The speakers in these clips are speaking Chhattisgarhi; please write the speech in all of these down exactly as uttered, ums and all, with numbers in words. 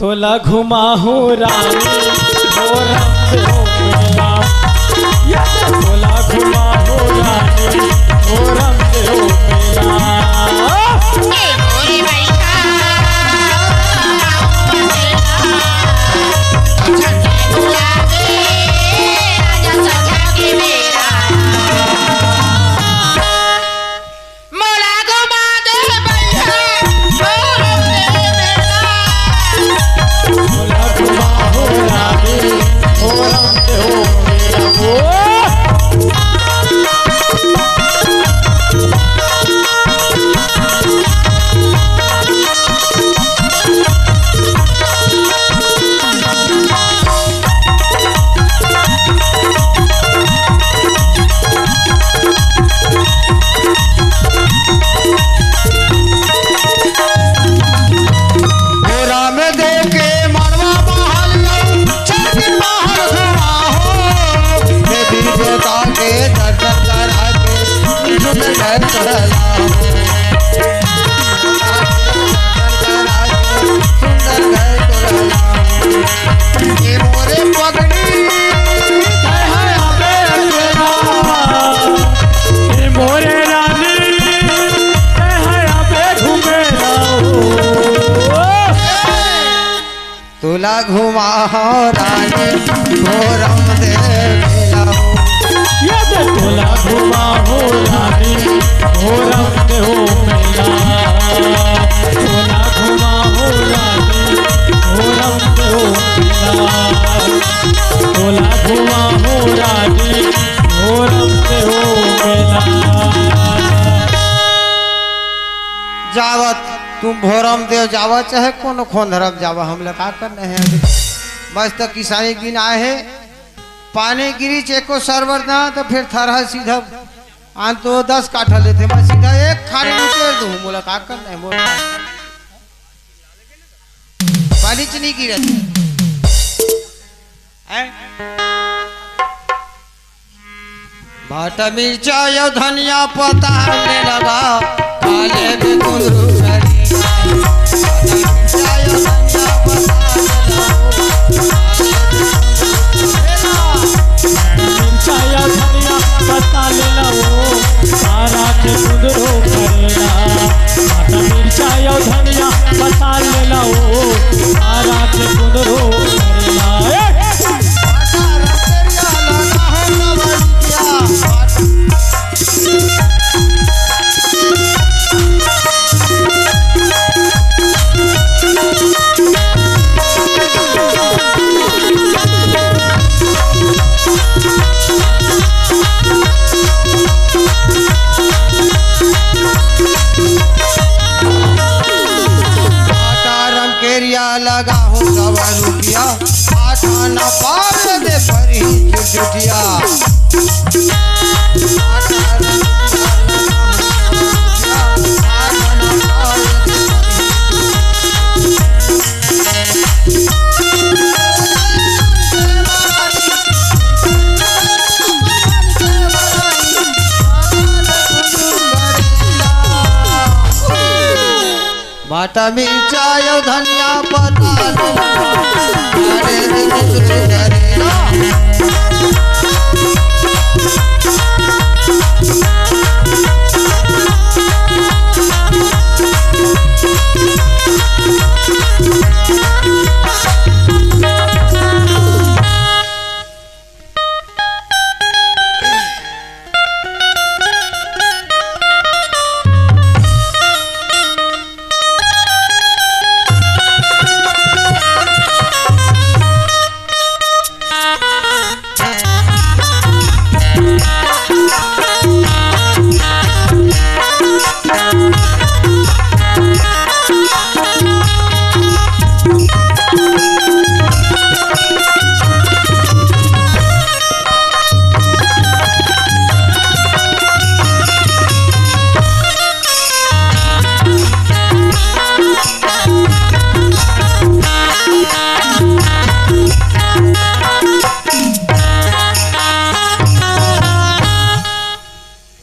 तोला घुमाहूं रानी, भोरमदेव मेला। ये तोला घुमाहूं रानी, भोरमदेव मेला। मोला घुमा दे भैया, भोरमदेव मेला। मोला घुमाहूं रानी, भोरमदेव मेला। ओ! भोरमदेव के मड़वा महल में चढ़ के बाहर घुमा हो, देवी देवता के दर्शन करा के झूम गए तोहला। सुंदर गए तोहला। ए मोरे पगली, जय है अबे अकेला। ए मोरे रानी, जय है अबे घूमे रहो। तोला घुमाहूं रानी, भोरमदेव मेला। ये दे तोला घुमाहूं रानी, भोरमदेव मेला। तोला घुमाहूं रानी, भोरमदेव मेला। तोला घुमाहूं रानी, भोरमदेव मेला। जावत तुम भोरमदेव जावा, चाहे कोनो खोंधरम जावा, हमला का करना हे? अभी मस्त किसानी के दिन आए हे, पानी गिरी चेको सरवर ना, तो फिर थरहा सीधा आन तो दस काठा लेथे, मैं सीधा एक खानी उतेर दूं, मोला का करना हे, मोला पानी च नहीं गिरत। हैं? भाटा मिर्चा अउ धनिया पता ले लगा, काले में कुंदरू करे। भाटा मिर्चा अउ धनिया पता ले लगा, काले में कुंदरू करेला। मिर्चा अउ धनिया पता ले लगा, सारा के कुंदरू करेला। भाटा मिर्चा अउ धनिया पता ले लगा, सारा के कुंदरू करेला। ए! केरिया लगाहूं सवा रुपया, आठ आना पार दे परी चुटिया। भाटा मिर्चा अउ धनिया पता ले, अरे रे रे रे रे।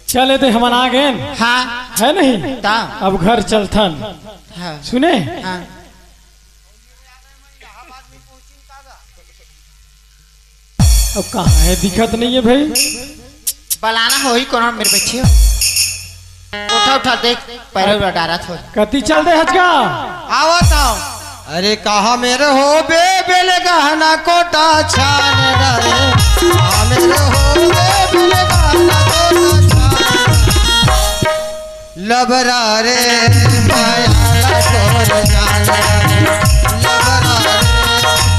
चले ते हमन आ गेन। हाँ। है नहीं? ता। अब घर चलथन। हाँ। सुने? हाँ। अब कहाँ है, दिखत नहीं है भाई। बलाना होही कोनो मेर बइठे हो। उठा उठा देख, पैरा उरा डारत हो। कति चल दे हचका। आवत हो। अरे कहाँ मेर हो बे बेल गहना कोटा छान डरे। कहाँ मेर हो बे बेल गहना कोटा छान। लबरा रे माया ला तोर जान। लबरा रे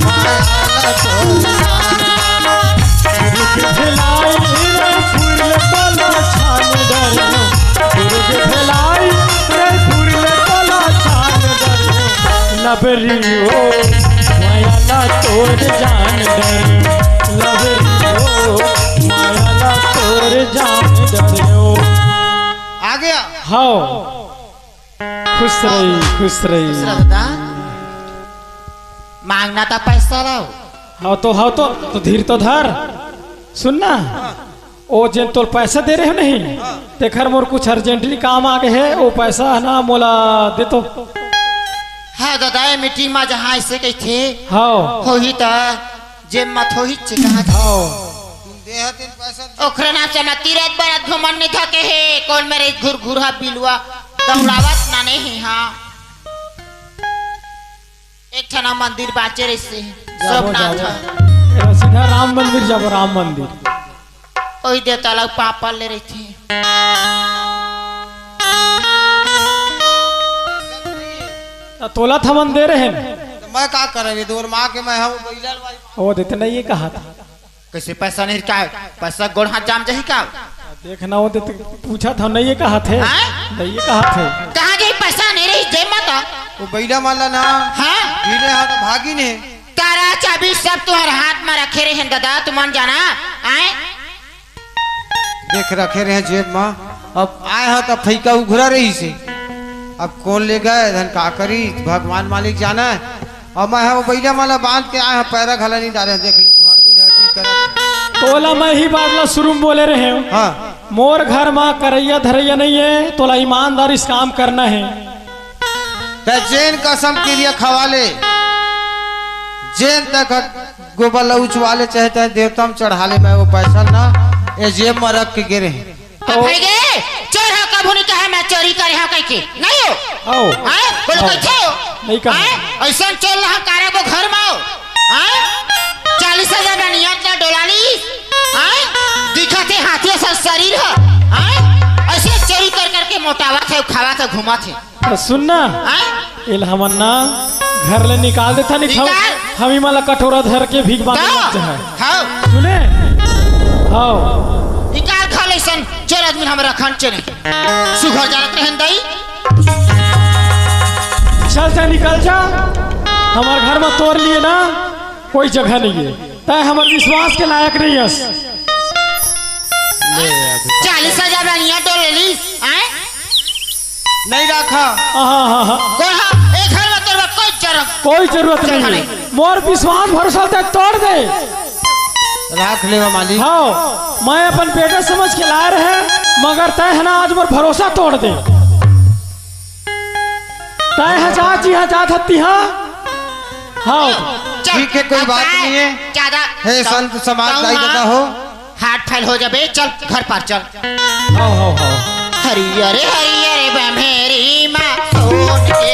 माया ला तोर जान। दुर्ग भेलाई रे फूल तोला छान डरियो। दुर्ग भेलाई रे फूल तोला छान डरियो। लबरी ओ माया ला तोर जान डरियो। लबरी ओ माया ला तोर जान डरियो। आ गया। हाव। खुश रही, खुश रही। खुश रह दादा। मांगना था पैसा लाओ। हाव तो, हाव तो, तो धीर तो धर। सुन ना, ओ जेन तोल पैसा दे रहे हो नहीं, तेखर मोर कुछ urgently काम आ गए है, ओ पैसा है ना मोला दे तो। हाँ दादा, ये meeting में जहाँ ऐसे कही थे, हाव। होही त जेब म थोहिच कहा था। हाव। तुम देह दिन पैसा ओखरे नाम से मैं तीरथ बरत घुमन नहीं थके हे, कौन मेरे घुरघुरा बिलवा दौड़ावत ना नहीं, हाँ। एक ठना मंदिर बाचे रहिसे, जाबो, सोमनाथ जाबो। ह। एला सीधा राम मंदिर जाबो, राम मंदिर। ओही देवता ला पापा ले रहिथे। त तोला थमन दे रहे हैं। तो मैं का करब, ये दोर माँ के मैं हम बैलन वाली। ओ देते नहीं, ये कहा था। कैसे पैसा नहीं का? पैसा गोड़ हाथ जाम जाही का? देख ना, वो तो पूछा था, नहीं ये कहा थे। हाँ? नहीं ये कहा थे। कहाँ गई पैसा नहीं रही जेब में तो? वो बैला माला ना। हाँ? ढीले हाथ भागी ने। तारा चाबी सब तुम्हारे हाथ में रखे रहे हैं दादा, तुम मान जाना। आए? देख रखे रहे हैं जेब में। अब आए हो तो फैका उघरा रहिसे। अब कौन ले गए, धन का करी, भगवान मालिक जाना है। अब मैं ह वो बैला माला बांध के आए ह, पैरा घला नहीं डारे, देख ले, बुहाड़ भी ढाटी करत। तोला मैं ही बात ला शुरू में बोले रहे हूँ। हाँ। मोर घर मा करैया धरैया नहीं है, तोला ईमानदारी से काम करना है। ते जेन कसम किरिया खवा ले, जेन तक गोबर ला उचवा ले, चाहे ते देवता में चढ़ा ले, मैं वो पैसा ना ए जेब में रख के गे रहे। अब भाई गे, चोर हो, कभू नहीं कहे मैं चोरी करे हो कह के। नहीं हो? आओ। हैं? बोलो आओ। कैसे हो? नहीं कहा। हैं? ऐसा चोर ला हम कारे वो घर में आओ। हैं? चालीस हजार में नियत ला डोला ली। हैं? दिखा थे हाथी सा शरीर हो। हैं? ऐसे चोरी कर करके मोटावा थे, खावा थे, घुमा थे। तो सुन ना, हाँ? एला हमन ना घर ले निकाल देथन, निकाल। हम ही माला कटोरा धर के भीख मांगे तो? लग जाए। हाँ। सुने? हाँ। निकाल खा ले सन, चोर आदमी हमरा खान चले। सुघर जानत रहन दई। चल जा, निकल जा। हमार घर में तोर लिए ना कोई जगह नहीं है। तय हमर विश्वास के लायक नहीं हस। ले अभी। चालीस हजार रनिया डोल लीस, आए? नहीं रखा। हाँ, हाँ, हाँ। कोई हाँ, एक घर में तोर कोई जरूरत कोई जरूरत नहीं है। नहीं। मोर विश्वास भरोसा तय तोड़ दे। राख लेवा मालिक। हाँ, मैं अपन बेटा समझ के लाए रहे, मगर तय है ना आज मोर भरोसा तोड़ दे। तय ह जात जी ह जात हत्ती ह। हाँ। चल, ठीक है, कोई अब बात काय? नहीं है। ज्यादा हे तो संत समाज, दाई हाँ। दादा हो। हार्ट फेल हो जाबे, चल घर पर चल। हाँ, हाँ, हाँ। हरियर हरियर बम्हेरी माँ सोन के।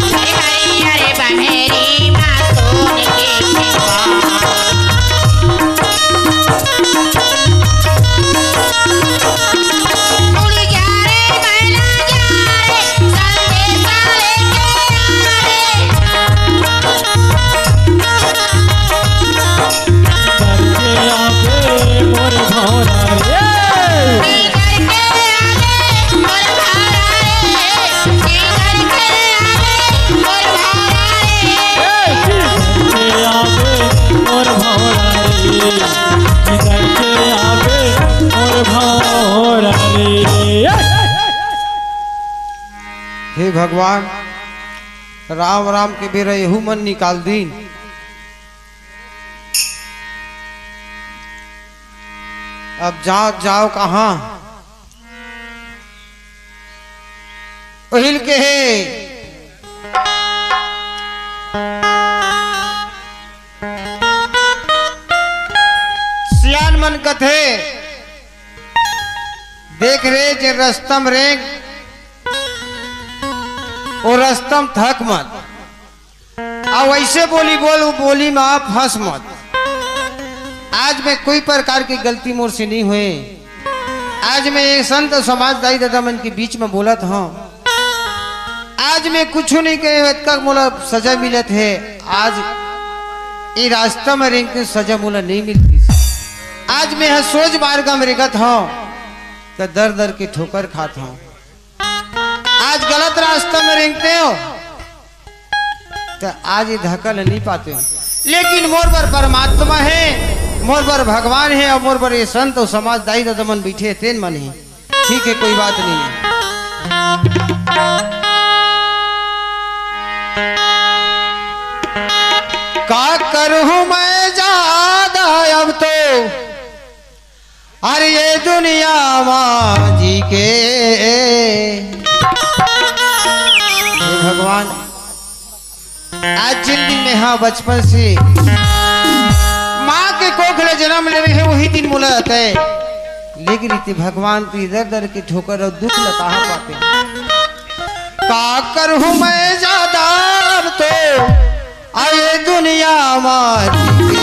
हरियर हरियर बम्हेरी माँ सोन के। हे भगवान, राम राम के बेरा एहू मन निकाल दीन। अब जाओ, जाओ कहाँ? पहिल के हे मन कथे, देख रे, जे रस्तम रेंग, ओ रस्तम थक मत। अब वैसे बोली बोल, वो बोली में आप फंस मत। आज मैं कोई प्रकार की गलती मोर से नहीं हुए। आज मैं एक संत समाज दाई दादा मन के बीच में बोलत हूँ। आज मैं कुछ नहीं करे, अतका मोला सजा मिलत है। आज ये रास्ता में रेंग के सजा मोला नहीं मिलती। आज मैं ह सोच मार्ग में रेंगत हूँ, तो दर दर के ठोकर खात हूँ। आज गलत रास्ता में रेंगते हो, तो आज ये धक्का नहीं पाते हो। लेकिन मोर बर परमात्मा है, मोर बर भगवान है, और मोर बर ये संत और समाज दाई दादा मन बैठे हैं, तेन मन है। ठीक है, कोई बात नहीं है। का करूँ मैं ज्यादा अब तो, अरे ये दुनिया माँ जी के। हे भगवान, आज जिन दिन में, हाँ, बचपन से माँ के कोख ले जन्म ले रहे हैं, वही दिन मोला आता है। लेकिन इतने भगवान, तू इधर उधर के ठोकर और दुख लताहा पाते हैं। का करूँ मैं ज्यादा अब तो, आए दुनिया मारी।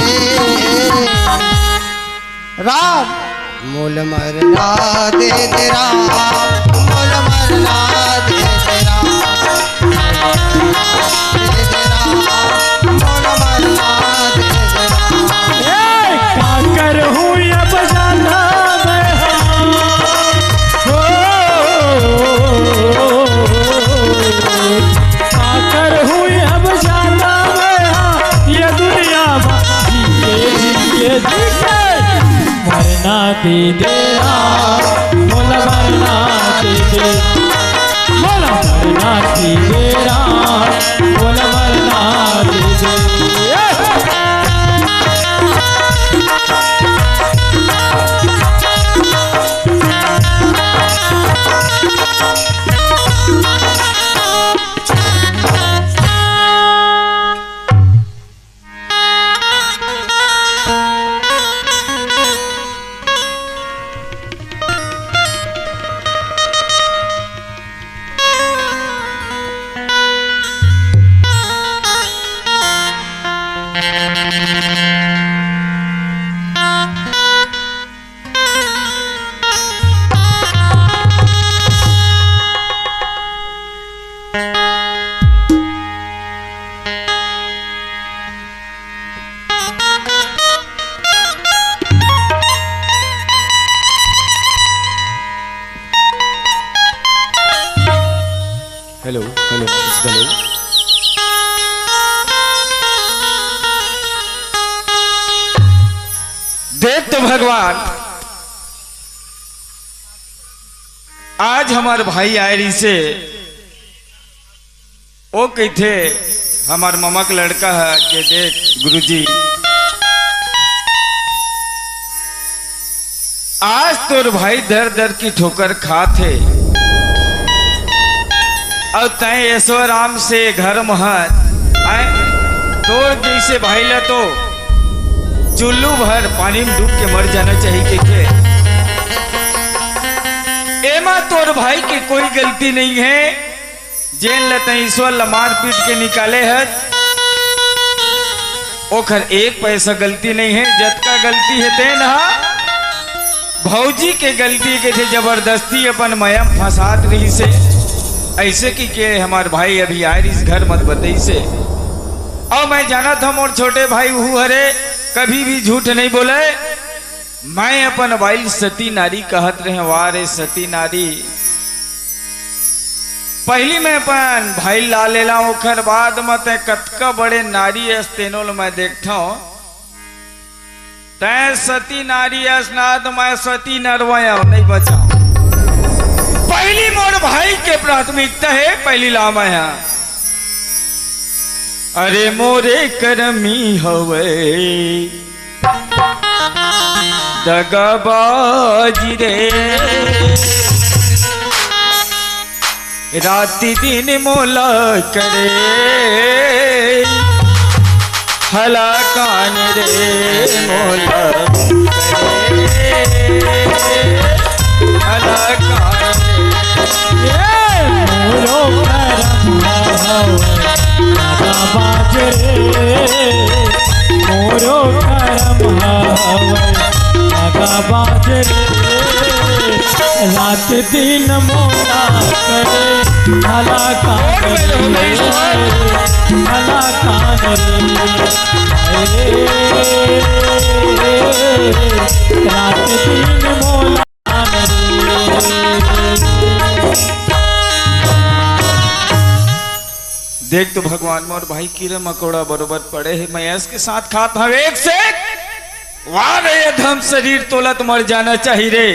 राम, मोल मरना दे दे राम, मोल मरना दे दे राम, दे दे राम, मोल मरना दे दे राम। ए, का करहूँ अब जाना मैं, हाँ। हो, का करहूँ अब जाना मैं, हाँ। ये दुनिया में जीते जीते जीते। मरना दे दे राम, मोला मरना दे दे। मोला मरना दे दे राम, मोला मरना दे दे। Hello, hello, hello. देख तो भगवान, आज हमर भाई आए रहिसे, ओ कहिथे, हमर ममा के लड़का ह के, "देख गुरुजी, आज तोर भाई दर दर की ठोकर खात हे, अउ तैं ऐसो आराम से घर म हस, आय, तोर जइसे भाई ला तो चुल्लू भर पानी में डूब के मर जाना चाहिए," कहिथे। एमा तोर भाई के कोई गलती नहीं है, जेन ल तैं ईश्वर ल मार पीट के निकाले हस, ओखर एक पैसा गलती नहीं है। जतका गलती है तेन ह भौजी के गलती के थे, जबरदस्ती अपन मया म फंसात रहिसे। ऐसे कि के हमर भाई अभी आए रहिस घर मत बतइसे। अउ मैं जानत हूँ मोर छोटे भाई उहू हरे, कभी भी झूठ नहीं बोले। मैं अपन भाई ल सती नारी कहत रहे, वाह रे सती नारी। पहली मैं अपन भाई ला लेला, ओखर बाद म तैं कतका बड़े नारी अस तेनो ल मैं देखथव। तैं सती नारी अस ना, त मैं सती नरवा अव, नहीं बचाव। पहली मोर भाई के प्राथमिकता है, पहली ला मैं हा। अरे मोरे करमी हवे दगाबाजी रे, राति दिन मोला करे। हला कान रे मोला, हला कान रे। ए मोरो करम हवय, आगा बाज रे। मोरो करम हवय, आगा बाज रे। रात दिन मोला करे, हला कान रे, हला कान रे। ए, रात दिन मोला करे। देख तो भगवान, मोर भाई कीरा मकोड़ा बरोबर पड़े हे, मैं ऐश के साथ खात हंव एक से एक। वाह रे अधम शरीर, तोला तो मर जाना चाहिए रे।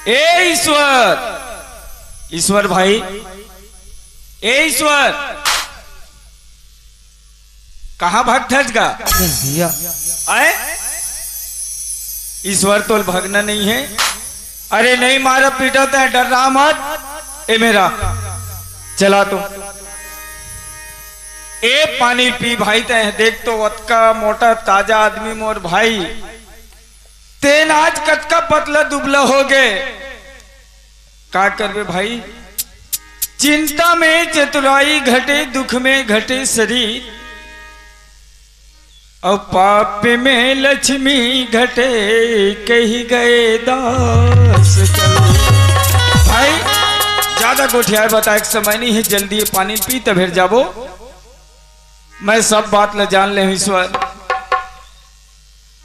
ए ईश्वर, ईश्वर भाई, ए ईश्वर, कहाँ भगथस गा? भैया। आए? ईश्वर तोल भगना नहीं है। अरे नहीं मारा पीटा तैं, डर रहा मत। ए मेरा, चला तो। ए पानी पी भाई, तैं देख तो, अतका मोटा ताजा आदमी मोर भाई, तेन आज कतका पतला दुबला हो गए। का करबे भाई, चिंता में चतुराई घटे, दुख में घटे शरीर, और पाप में लक्ष्मी घटे, कही गए दास कबीर। भाई, ज्यादा गोठियाए बताए के समय नहीं है, जल्दी ये पानी पी तभेर जाबो। मैं सब बात ल जान ले हूं ईश्वर।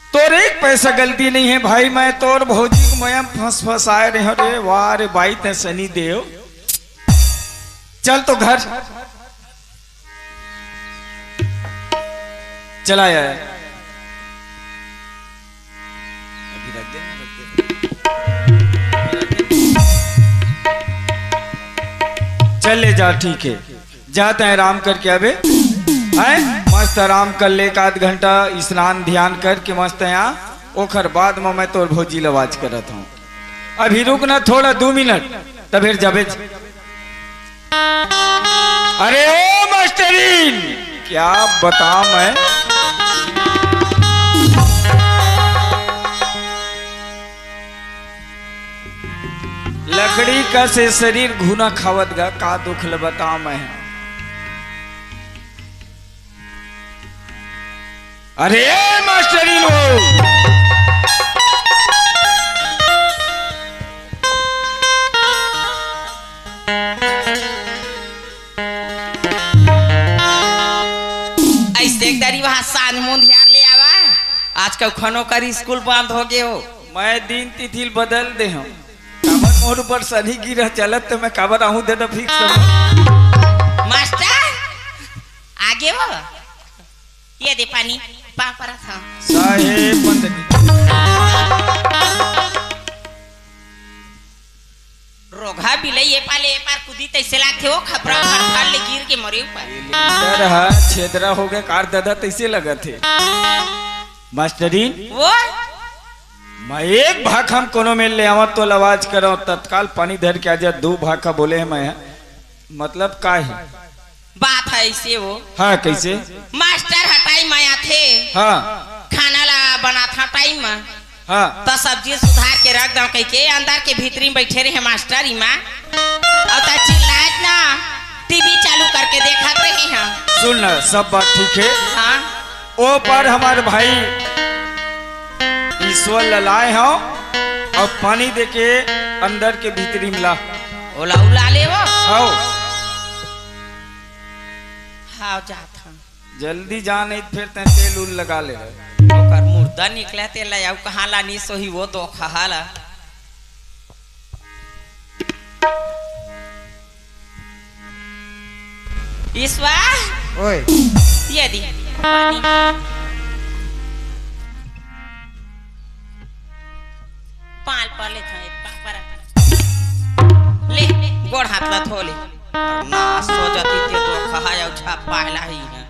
तोर एक पैसा गलती नहीं है भाई, मैं तोर भौजी के मया फंस फंसाए रहे रे। वाह रे बाई, तैं शनि देव। चल तो घर चला आया। अभी रख दे ना, रख दे। चल ले जा, ठीक है। जा तैं आराम करके आबे, हैं? मस्त आराम कर ले, एक आध घंटा स्नान ध्यान करके मस्त यहाँ, ओखर बाद में मैं तोर भौजी ल आवाज करत हूँ। अभी रुक ना थोड़ा, दो मिनट, तब फिर जाबे। अरे ओ मास्टरीन, क्या बताऊं मैं, लकड़ी कस ए शरीर घुना खावत गा, का दुख ल बताऊं मैं। अरे ए मास्टरीन हो, ऐसे एक दरी वहाँ सांझ मुंधियार ले आवा। आज कखनो कर स्कूल बंद हो गए हो। मैं दिन तिथि ल बदल दे हूँ। काबर मोर ऊपर शनि गिरह चलत, तो मैं काबर आहूँ दे दो फिक्स। मास्टर, आगे हो? ये दे पानी, पाँव परत हंव। साहेब बंदगी। रोगहा बिलई ए पाले ए पार कूदी तइसे लागथे, ओ खपरा फरफर ले गिर के मरे ऊपर। डर हा छेदरा हो गए कार दादा, तइसे लगत हे। मास्टरीन, वो? मैं एक भाखा म कोनो मेर ले आवत तो आवाज करव, तत्काल पानी धर के आ जा, दू भाखा बोले हे मैं। मतलब का हे? बात हे ऐसे वो। हाँ, कैसे? मास्टर ह टाइम म आथे। हाँ। खाना ला बनाथा टाइम म। हाँ। त सब्जी सुधार के रख दव कहिके अंदर के भीतरी म बैठे रहे मास्टर इमा। अउ त चिल्लात ना टीवी चालू करके देखत रहे हैं। सुन ना, सब बात ठीक हे। हाँ। ओ पार हमार भाई ईश्वर ल लाए हंव अउ पानी देके अंदर के भीतरी म ला। ओला उला ले वो। हव। हाव जात हंव। जल्दी जा, नहीं त फेर तैं तेल उल लगा ले। ओकर मुर्दा निकले तेला अउ कहाँ लानी सोही वो तो खहाला। ईश्वर। ओए। ये दी। पानी। पाल पर ले थाए, पा-, पर। ले, गोड़ हाथ ला धो ले। ना सो जाती ते तो खहा जाऊ छाप पाहला ही है।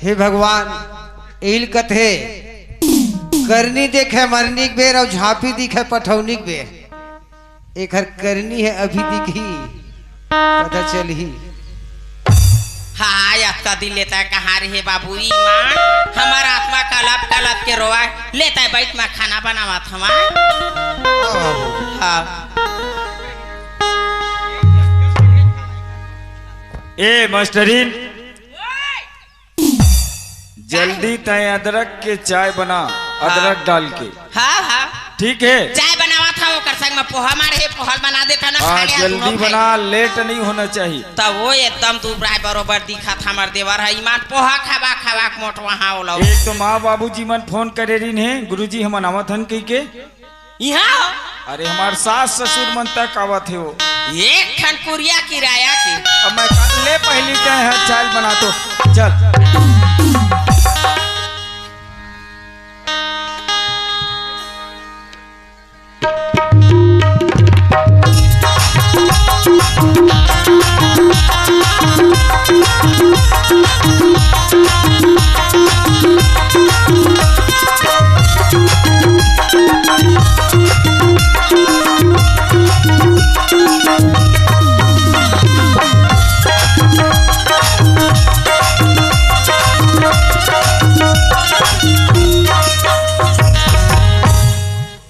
हे भगवान, एल कथे, करनी देखे मरनी के बेर अउ झांपी दिखे पठौनी के बेर। एकर करनी हे अभी दिखही, पता चलही। हाय, अतका दिन ले तैं कहाँ रहे बाबू? ई माँ, हमर आत्मा कलप कलप के रोवय। ले तैं बइठ, मैं खाना बनावत हवं। हाँ। ए मास्टरीन, जल्दी तैं अदरक के चाय बना, अदरक डाल के। हाँ, हाँ। ठीक है। चाय बनावत हवं, ओकर संग में पोहा माड़े हे, पोहा ल बना देथंव ना, हाँ, खा ले जल्दी दुनों भाई। बना, लेट नहीं होना चाहिए। त वो एकदम दुबराय बरोबर दिखत हे हमर देवर ह, ईमान पोहा खावा खावा के मोटवा हा ओला। एक तो माँ बाबूजी मन फोन करे रहिन हे, "गुरुजी हमन आवत हन" कहिके। इहाँ? अरे हमार सास ससुर मन तक आवत हे वो। एक ठन कुरिया किराया के। अब मैं का-, ले पहली तैं ह चाय ल बना तो। चल।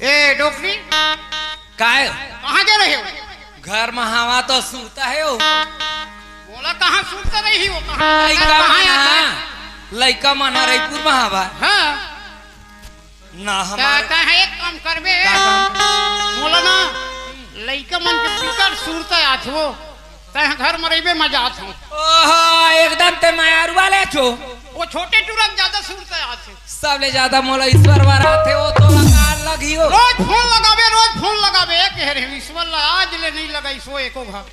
ए, डोकरी। काय? कहाँ गे रहे हो? घर म हवा तो सुरता हे वो। बोला, कहाँ सुरता रही हो? कहाँ? लइका कहाँ मन आता ह, है? लइका मन ह रईपुर म हवा। हाँ। ना, त हमार तैं ह एक काम करबे। का काम? बोला ना, लइका मन के बिकट सुरता आथे वो। तैं ह घर म रहिबे, मैं जात हवं। ओहो, एकदम तैं मयारुआ ले छो। वो छोटे टूरा के ज्यादा सुरता आथे। सबले ज्यादा मोला ईश्वर बर आथे, वो तोला काल लगही हो। रोज फोन लगाबे, रोज फोन लगाबे, एक हेर हे ईश्वर ला आज ले नहीं लगाइस वो एको घा।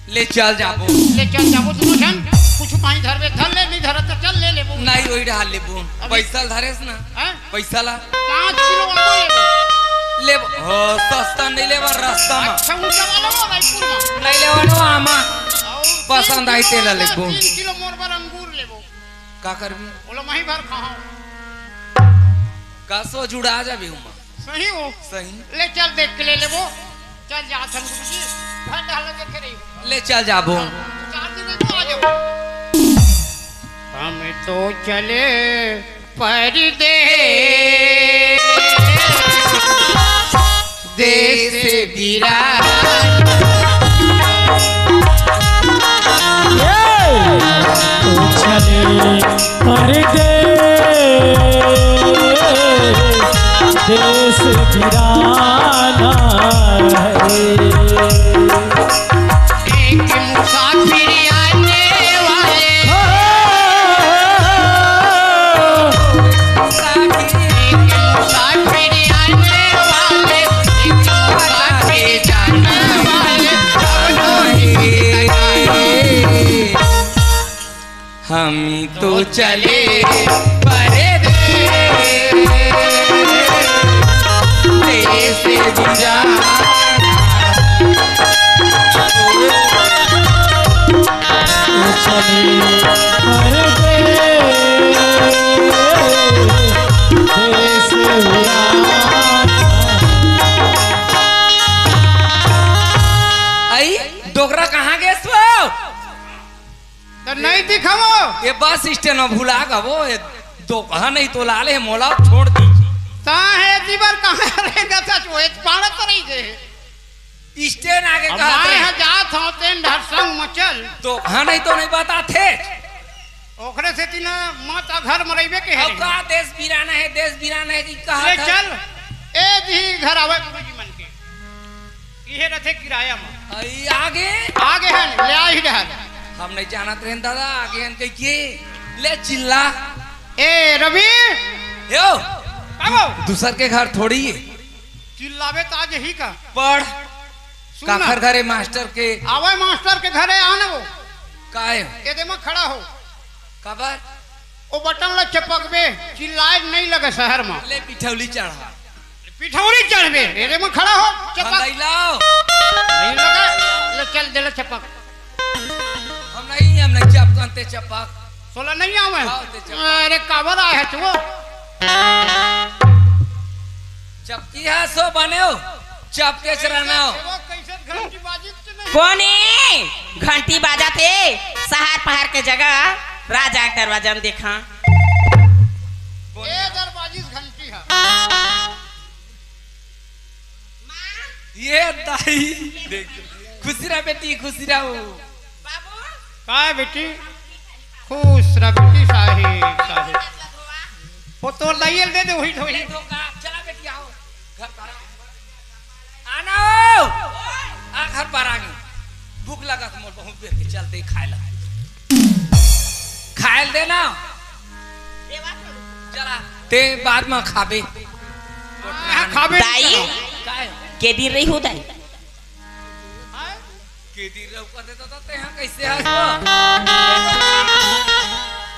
ले चल जाबो। ले चल जाबो, दुनों झन कुछु काहीं धरबे, धर ले, नहीं धरत त चल ले लेबो। नहीं, वही डाल लेबो। अभी पैसा ल धरेस ना। हैं? पैसा ला। पाँच किलो आमा लेबो। लेबो। हो, सस्ता नहीं लेबो, रास्ता में। अच्छा, ऊंचा वाला वो रायपुर में। नहीं लेबो ना आमा। और पसंद आई तेला लेबो। तीन किलो मोर बर अंगूर लेबो। का करबी? बोलो, मही भर खाओ। का सो जुड़ा जाबे उमा। सही हो? सही। ले चल, देख के ले लेबो। चल जा, थन गुरुजी। घर डालो, देखे रही। ले चल जाबो। चार दिन में तो आ जाओ। हम तो चले परदेस, देस बिरान। ये तो चले परदेस, देस बिराना है। एक मुसाफिर आने वाले, एक मुसाफिर आने वाले, एक मुसाफिर जाने वाले, दोनों ही हम तो चले परदेस, देस बिराना। चले परदेस, देस बिराना। आई, डोकरा कहाँ गेस वो? त नहीं दिखावो। ये बस स्टैंड में भुला गवो, ये दोकहा नहीं तो लाले मोला छोड़ दीजिए। ता हे दिबर कहाँ रहेगा सच वो, एक पाड़त रही जे। स्टैंड आगे अब कहा मैं थे। यहाँ जात हूँ, तेन ढर संग मचल। दोकहा नहीं तो नहीं बताथे। ओकरे से तीन मत आ घर में रहिबे के अब है। का देस बिराना है, देस बिराना है कि कहा ले था? चल, ए दी घर आवे गुरुजी मन के। इहे रथे किराया म। अई, आगे? आगे हन, ले आ ही डहर। हम नहीं जानत रहेन दादा, आगे हन कहि के। ले चिल्ला। ए, रवि! यो! का वो? दूसर के घर थोड़ी है। चिल्लाबे त आज ही का। पढ़। सुन ना। काखर घरे मास्टर के? आवे मास्टर के घरे आना वो। का है? एदे म खड़ा हो। काबर? ओ बटन ला चपकबे, चिल्लाए नहीं लगे शहर म। ले पिठौली चढ़ा। पिठौरी चढ़बे, एदे म खड़ा हो, चपक। हम नहीं लाओ। नहीं लगे, ले चल दे ले चपक। हम नहीं, हम नहीं चपकन ते चपक। तोला नहीं आवे? आओ ते चपक। अरे काबर आए है तू? चपकी हा सो बने हो, चपके च रहना हो। वो कैसे घंटी बाजी त नहीं? कोनी घंटी बाजत हे? शहर पहाड़ के जगह राजा के दरवाजा में देखा। ए दरवाजी से घंटी है। ये दाई, देख, खुशी रह बेटी, खुशी रहो। बाबू, का है बेटी? खुश रह बेटी, साहेब, साहेब। वो तो लाइए दे दे, वही, वही। ले दो का, चला बेटी, आओ। घर पर आओ। आना हो। आ घर पर आ गई। भूख लगा तो मोर बहुत बेर के चलते ही खाए ला। खाए ल देना। चला, ते बाद में खाबे। हाँ, खाबे दाई, नहीं करना। काय? के दिन रही हो दाई? हाँ? के दिन रहू कर देता था, ते यहाँ कैसे आज तो?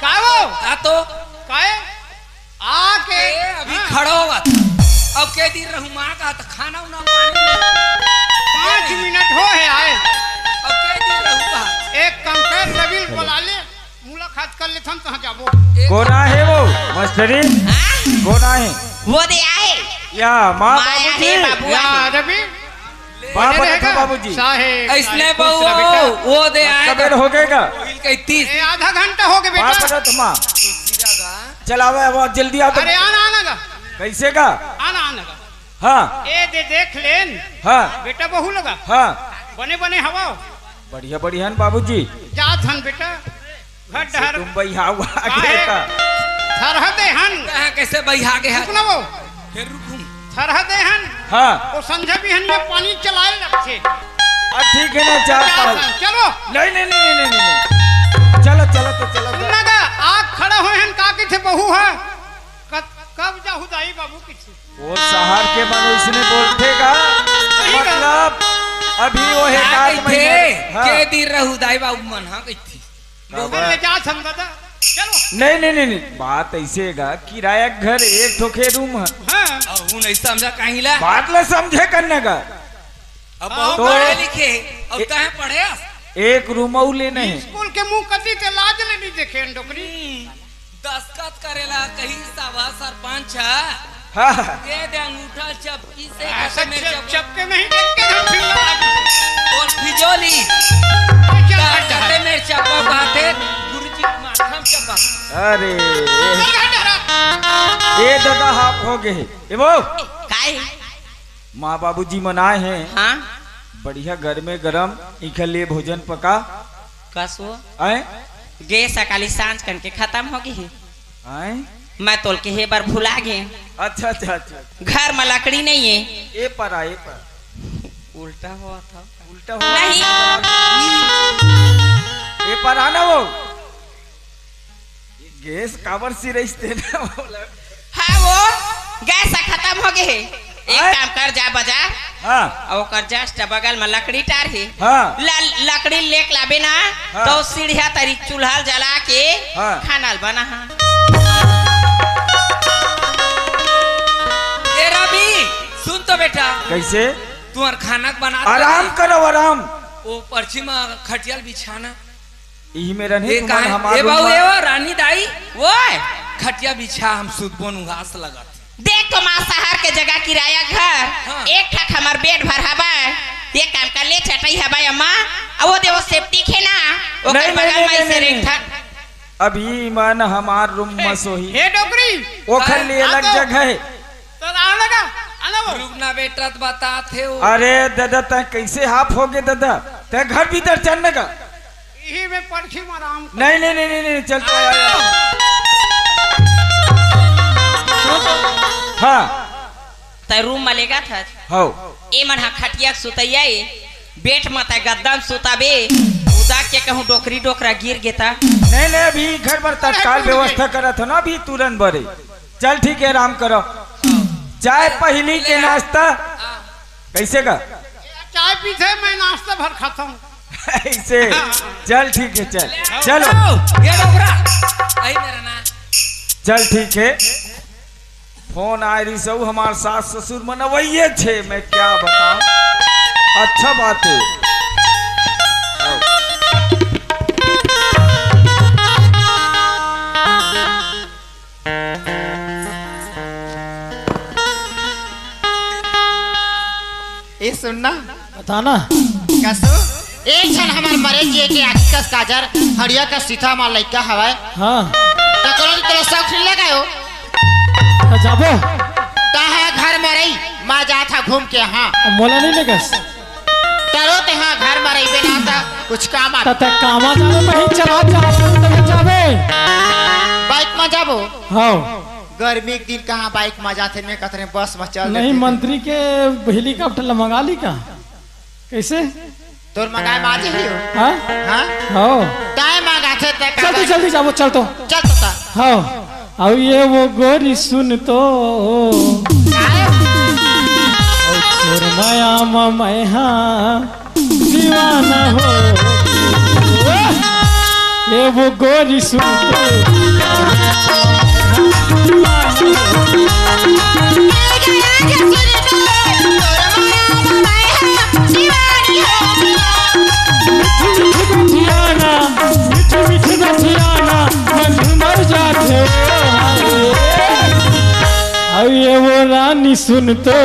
काय वो? आ तो? काय? आके ए, अभी हाँ। खड़ा होगा। अब के दिन रहू माँ का तो खाना उना पानी। पाँच मिनट हो है आए। अब के दिन रहू का? एक काम कर, रविल बुला ले, मुलाकात कर लेथन, तहाँ जाबो। एक कोन आहे वो? मास्टरी? हाँ? कोन आहे? वो दे आए। या माँ माँ बाबूजी? आहे, बाबू या आहे। रवि? बाप बने बता था रहेगा? बाबूजी। साहेब, ऐसने साहेब, खुश रह बहू, बेटा। वो दे आए। कब बेर हो गएगा? कोहिल के तीस। ए, आधा घंटा हो गया बेटा। बाप बता था माँ। चल आवे, अब जल्दी आ तो। अरे आना, आना गा। कैसे का? आना, आना गा। हाँ। ए दे देख लेन। हाँ। बेटा बहू लगा। हाँ। बने बने हवा। बढ़िया बढ़िया है बाबूजी। जा धन बेटा। घर डहर तुम बइहा हुआ काहे? आगे का। सरहदे हन। कहाँ कैसे बइहा गया? रुक ना वो। फिर रुकूं। सरहदे हन। हाँ। वो संझा बिहनिया पानी चलाए लगथे। आ, ठीक है ना, चार जा पाँच। धन, चलो। नहीं, नहीं, नहीं, नहीं, नहीं, नहीं। चलो, चलो तो चलो। सुन ना गा, आग खड़ा होए हन, का कथे बहू है? कब, कब जाहू दाई बाबू कथे? वो शहर के मन इसने बोलथे का? सही का। मतलब, अभी वो है का आठ कथे? महीने। हाँ। के दिन रहू दाई बाबू मन, हाँ कथे। का बहू बात? ले जा संगत। चलो। नहीं, नहीं, नहीं, नहीं। बात ऐसे है गा, किराया घर एक ठो के रूम है। हाँ। अहू नहीं समझा कहीं ला। बात ला समझे करने का। अब हाँ, बहुत तो पढ़े लिखे, अब ए-, तहें पढ़े हस? एक रूम अउ लेना है। स्कूल के मुंह कती ते लाज ले नहीं देखे डोकरी। दस्खत करेला कहीं सभा सरपंच है। हाँ। ये दे अंगूठा चपकी से ऐसा कते मेरे चप-, चप- चपके नहीं देख के हम फिर लगा दी। और फिजोली। क्या करता है? कते मेरे चपा बात है, गुरुजी माथा में चपा। अरे। चल, हट, हट। ए दादा, हाफ हो गए। ए वो। काय? माँ बाबूजी मन आए हैं। हाँ। बढ़िया गरमे गरम इखर लिए भोजन पका। कस वो? आए? गैस काली सांझ कन के खत्म हो गई है। आए? मैं तोल के हे बर भुला गए। अच्छा, अच्छा, अच्छा। घर में लकड़ी नहीं है। ए पर आ, ए पर। उल्टा हुआ था। उल्टा हुआ नहीं। ए पर आना वो। गैस काबर सिरइस तेला बोला? हाँ, वो गैस खत्म हो गए हे। एक आय? काम कर, जा बाजार। हाँ। अउ ओकर just बगल में लकड़ी टार हे। हाँ। ल-, लकड़ी लेके लाबे ना, हाँ। तो सीढ़िया तरी चूल्हा जला के हाँ। खाना ल बना हा। ए रवि, सुन तो बेटा। कैसे? तुहर खाना के बना आराम करो, आराम। वो पर्ची में खटिया ल बिछाना। इही में रहे ए, तुमन काहे? हमार ए, बाऊ, रूम ए, में। ओ, रानी दाई, ओए, खटिया बिछा, हम सुतबोन उहास लगत। देख तो माँ, शहर के जगह किराया घर, हाँ। एक ठक हमर बेड भर हवय, एक काम कर ले, चटई हवय अम्मा, अउ वो दे वो सेप्टिक हे ना, ओकर नहीं, नहीं, बगल नहीं, में नहीं, से नहीं। एक ठक। अभी मन हमार रूम में सोही। हे डोकरी। ओखर हाँ, लिए हाँ अलग तो। जगह हे। तो आना लगा, आना वो। रुक ना बेटा, त बतात हे वो। अरे दादा, तैं कैसे हाफ हो गए दादा? तैं घर भीतर चल न गा। इही में परछी में आराम कर। नहीं, नहीं, नहीं, नहीं, नहीं, चल तो आ, आ, आ। हाँ। तैं रूम में लेगा था। हौ। ए मन हा खटिया के सुतैया ए, बेड म तैं गद्दा म सुताबे, उदा के कहूँ डोकरी डोकरा गिर गेता। नहीं, नहीं, अभी घर बर तत्काल व्यवस्था करत हो ना, अभी तुरंत बरे। चल ठीक है, आराम करो। चाय पहली के नाश्ता कैसे का? चाय पीथे, मैं नाश्ता भर खाता हूँ। ऐसे। चल ठीक है, चल। चलो। ये डोकरा। आई मेरा ना। चल ठीक है। फोन आए रहिस अउ हमार सास ससुर मन अवइये छे, मैं क्या बताऊं, अच्छा बात है। आओ। ए सुन ना। बताना। कसू। एक झन हमर मरे जिए के आँखी कस काजर, हड़िया कस सीता मा लइका हवय। हाँ। त कोनो दिन तोला शौक नइ लगायो? त जाबो। तहाँ घर मरई, मा जात हा घूम के, हाँ। अब मोला नइ लेगस? तरो तेहा घर मरई बे ना त कुछ काम आ। त ते कामा जाबे, मही चला जा, तब जाबे। बाइक मा जाबो? हाँ। गर्मी के दिन कहाँ बाइक मा जाथे, मैं कतरे बस मा चल नहीं, देते। मंत्री के हेलीकॉप्टर ला मंगा ली का? कैसे? तोर मंगाए मा आज ही हो। हाँ? हाँ? हो। ताए मंगाथे ते चल तो, काबर? जल्दी जाबो, चल तो। चल तो ता। हाँ। अब ये वो गोरी सुन तो। आए? और तोर माया मा मैं हाँ दीवाना हो। ये वो गोरी सुन तो। मीठी मीठी बतियाना, मीठी मीठी बतियाना, मन मर जाथे। अब ये वो रानी सुन तो,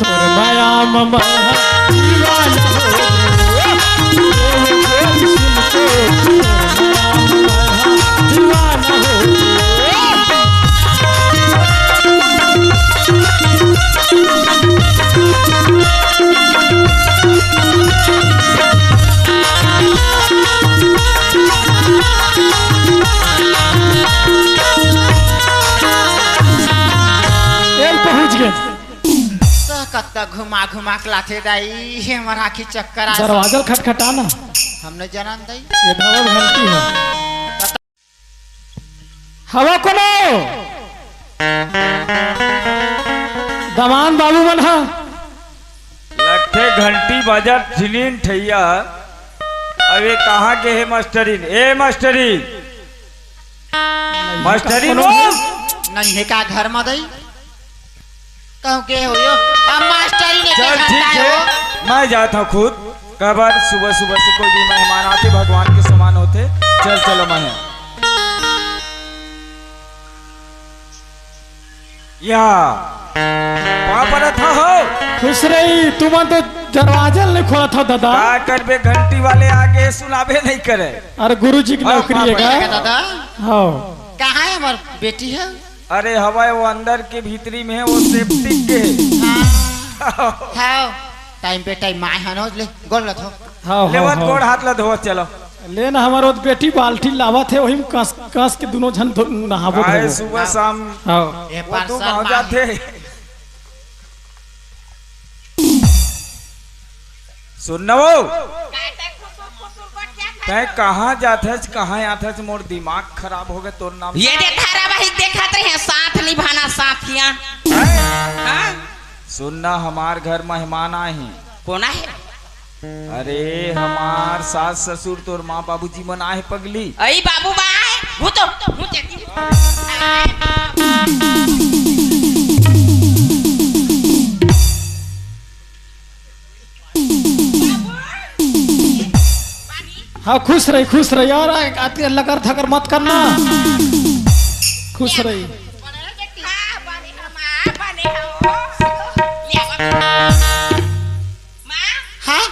तोर माया मा मैं दीवाना हो। ये वो गोरी सुन तो, तोर माया मा मैं दीवाना हो। तेल पहुंच गए। तो कत्ता घुमा घुमा के लाथे दाई, हे हमर आँखी चक्कर आ। दरवाजा खटखटाना। हमने जनन दाई। ये धवल घंटी है। हवा कोनो दमान बाबू मन हा। लगथे घंटी बाजत झिनिन ठैया। अब ये कहाँ के हे मास्टरिन? ए मास्टरिन, मास्टरिन कोनो वो? नहीं है का घर मा दाई? कहूँ के हो यो? अब मास्टरी ने चल, ठीक है, मैं जात हूँ खुद। काबर सुबह सुबह से कोई भी मेहमान आथे, भगवान के समान होथे। चल, चलो, मैं या पाँव परत हँव। खुश रही, तुमन तो दरवाजा ल नइ खोलत हव दादा। का करबे, घंटी वाले आगे सुनाबे नइ करे। अरे गुरुजी के हाँ, नौकरी पाँव हे का? परत हँव दादा। हाँ। कहाँ हे हमर बेटी हे? अरे हवय, वो अंदर के भीतरी में हे, वो सेप्टिक के हे। हाँ। हाँ। टाइम पे टाइम माय हनो ले गोड़ ल धो। हाँ, हाँ, लेवत हाँ। गोड़ हाथ ल धोवत चलो। ले ना, हमर वो बेटी बाल्टी लावत हे, वही में कस, कस के दुनों झन धो-, नहाबो आए धोबो। सुबह शाम हाँ। ये वो तो पार्सल गाँव माय। जाथे। सुन न वो। तैं कहाँ जाथस, कहाँ आथस, मोर दिमाग खराब हो गए तोर नाम। ये दे धारावाहिक देखत रहे, साथ निभाना साथिया। हैं? हाँ? सुन न, हमार घर मेहमान आए हैं। कोन आए हे? अरे, हमार सास ससुर, तोर माँ बाबूजी मन आए हैं, पगली। अई बाबू बा आए, हूँ तो, हूँ तो। हाँ, खुश रही, खुश रही यार, आ, आती लकर थकर मत करना। खुश रही। हाँ?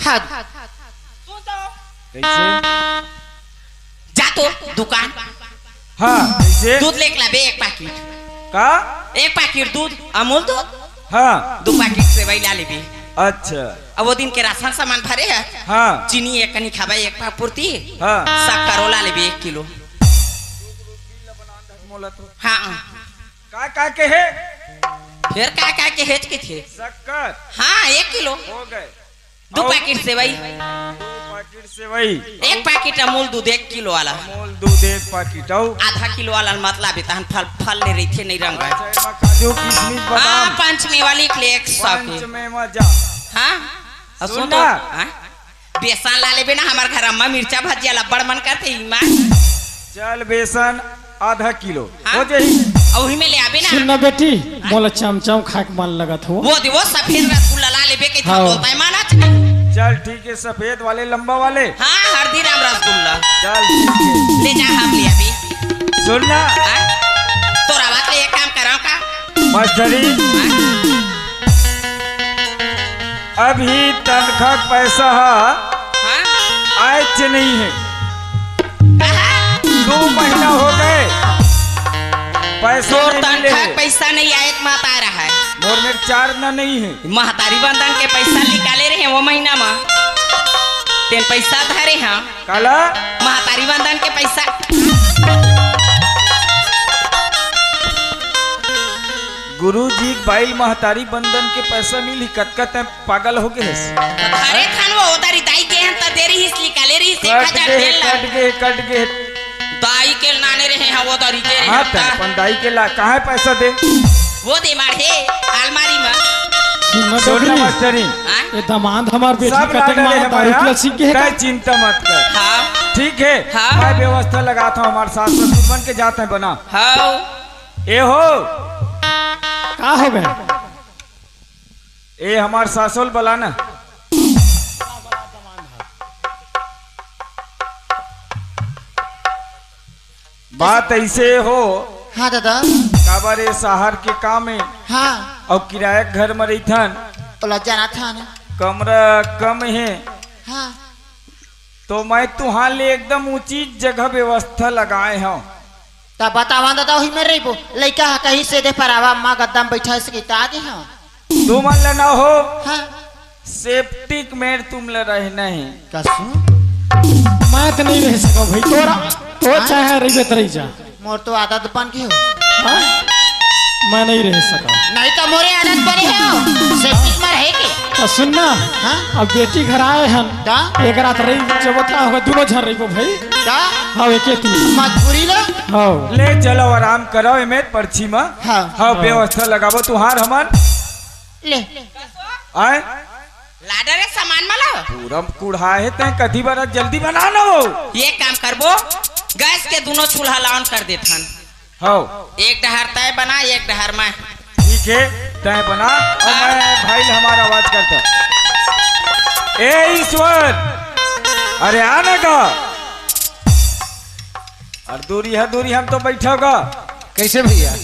हाँ। कैसे? जा तो दुकान। हाँ, कैसे? दूध लेके लाबे एक पैकेट। का? एक पैकेट दूध, अमूल दूध। हाँ। दू पैकेट सेवई ला लेबे। अच्छा। अब वो दिन के राशन सामान भरे हे। हाँ। चीनी एक कनी खाबे, एक पाव पूर्ति। हाँ। शक्कर ओला लेबे एक किलो। हाँ। का, का के हे? फिर का, का के हेच के थे? शक्कर। हाँ, एक किलो। हो गए। दू और? पैकेट सेवई। दू पैकेट सेवई। एक पैकेट अमूल दूध, एक किलो वाला। अमूल दूध एक पैकेट, और? आधा किलो वाला मत लाबे, तहन फल, फल ले रही थे, नहीं रंग है। अच्छा, एमा काजू, किशमिश, हाँ, बादाम। पंचमेवा लिख ले, एक सौ के। पंचमेवा जा। हाँ? और सुन सुन तो, ना। हाँ? बेसन ला लेबे ना, हमर घर अम्मा मिर्चा भजिया लब्बड़ मन करथे, इमा। चल, बेसन आधा किलो हाँ? हो जाही। अउ उही में ले आबे ना। सुन ना बेटी, मोला चमचम खाए के मन लगत हो। वो दे, वो सफेद रसगुल्ला ला लेबे के हाँ। बोलता है, माना च नहीं। चल ठीक है, सफेद वाले, लंबा वाले। हाँ, हल्दीराम रसगुल्ला। चल ठीक है। ले जा, हम ले आबे। सुन ना। हाँ? तोर आवाज ले एक काम कराओ का? मास्टरी। हाँ? अभी तनखा के पैसा ह हाँ? आएच नहीं हे। कहा? दू महीना हो गए, पैसा तोर नहीं मिले तनखा हे। के पैसा नहीं आए के माता रहा है। मोर मेर चार ना नहीं हे। महतारी वंदन के पैसा निकाले रहे वो महीना में, तेन पैसा धरे हाँ। काला? महतारी वंदन के पैसा। गुरुजी के बाइल महतारी वंदन के पैसा मिलही, कतका तैं पागल हो गे हस? अरे थान वो उधारी दाई के हन त दे रही, निकाले रही, एक कट हजार गे, तेल ला। कट गे, कट गे। दाई के लाने रहे हैं वो उधारी के रहे हाँ, हैं तैं त। अपन दाई के ला, कहाँ हे पैसा दे? वो दे मार हे, अलमारी में। सुन ना सुन ना डोकरी, मास्टरी। हाँ? ये दामाद हमार बेटी सब कतक लाने मार रहे दारू हमारे पियल यहाँ, सीख गे हे तैं का? चिंता मत कर। हाँ। ठीक हे, हाँ। मैं व्यवस्था लगात हँव, हमार सास ससुर मन के जात हे बना। हाँ। ए हो। का हो गे? ए हमार सासोल बला ना। बात ऐसे हो। हाँ दादा। काबर ए शहर के काम हे। हाँ। अउ किराया के घर में रहिथन। ओला जाना था ना। कमरा कम हे। हाँ। तो मैं तुहार ले एकदम उचित जगह व्यवस्था लगाए हँव। त बतावा दादा, वही में रहिबो। लइका ह कहीं से दे पर आवा, माँ गद्दा में बैठा सके त आगे हँव। तुमन ल ना हो, हाँ। सेप्टिक मेर तुम ल रहना हे। कसम? मैं तो नहीं रह सका भाई, तोरा, तो हाँ? चाहे रहिबे त रहि जा। मोर तो आदत बन गे हो। हाँ? मैं नहीं रह सका। नहीं तो मोरे आदत बने हो, सेप्टिक में रहे के। त सुन ना, हाँ? अब बेटी घर आए हन, त? एक रात रही जब बता होगा, दोनों झन रहिबो भाई। त? हाँ, एके तीन। मजबूरी लो। हाँ। ले चलो, आराम करो, एमे पर्ची में। हाँ। हाँ, हाँ। व्यवस्था लगाबो तुहार हमन। ले। आए? लाडा रे सामान मला। पूरा कुढ़ा हे, तैं कदी बना, जल्दी बना ना वो। ये काम करबो, गैस के दोनों चूल्हा ला on कर देथन। हव। एक डहर तैं बना, एक डहर मैं। ठीक हे, तैं बना अउ हाँ। मैं भाई ले हमार आवाज करता। ए ईश्वर, अरे आ ना गा। अरे दूरी हे, दूरी हम तो बैठा गा। कैसे भैया?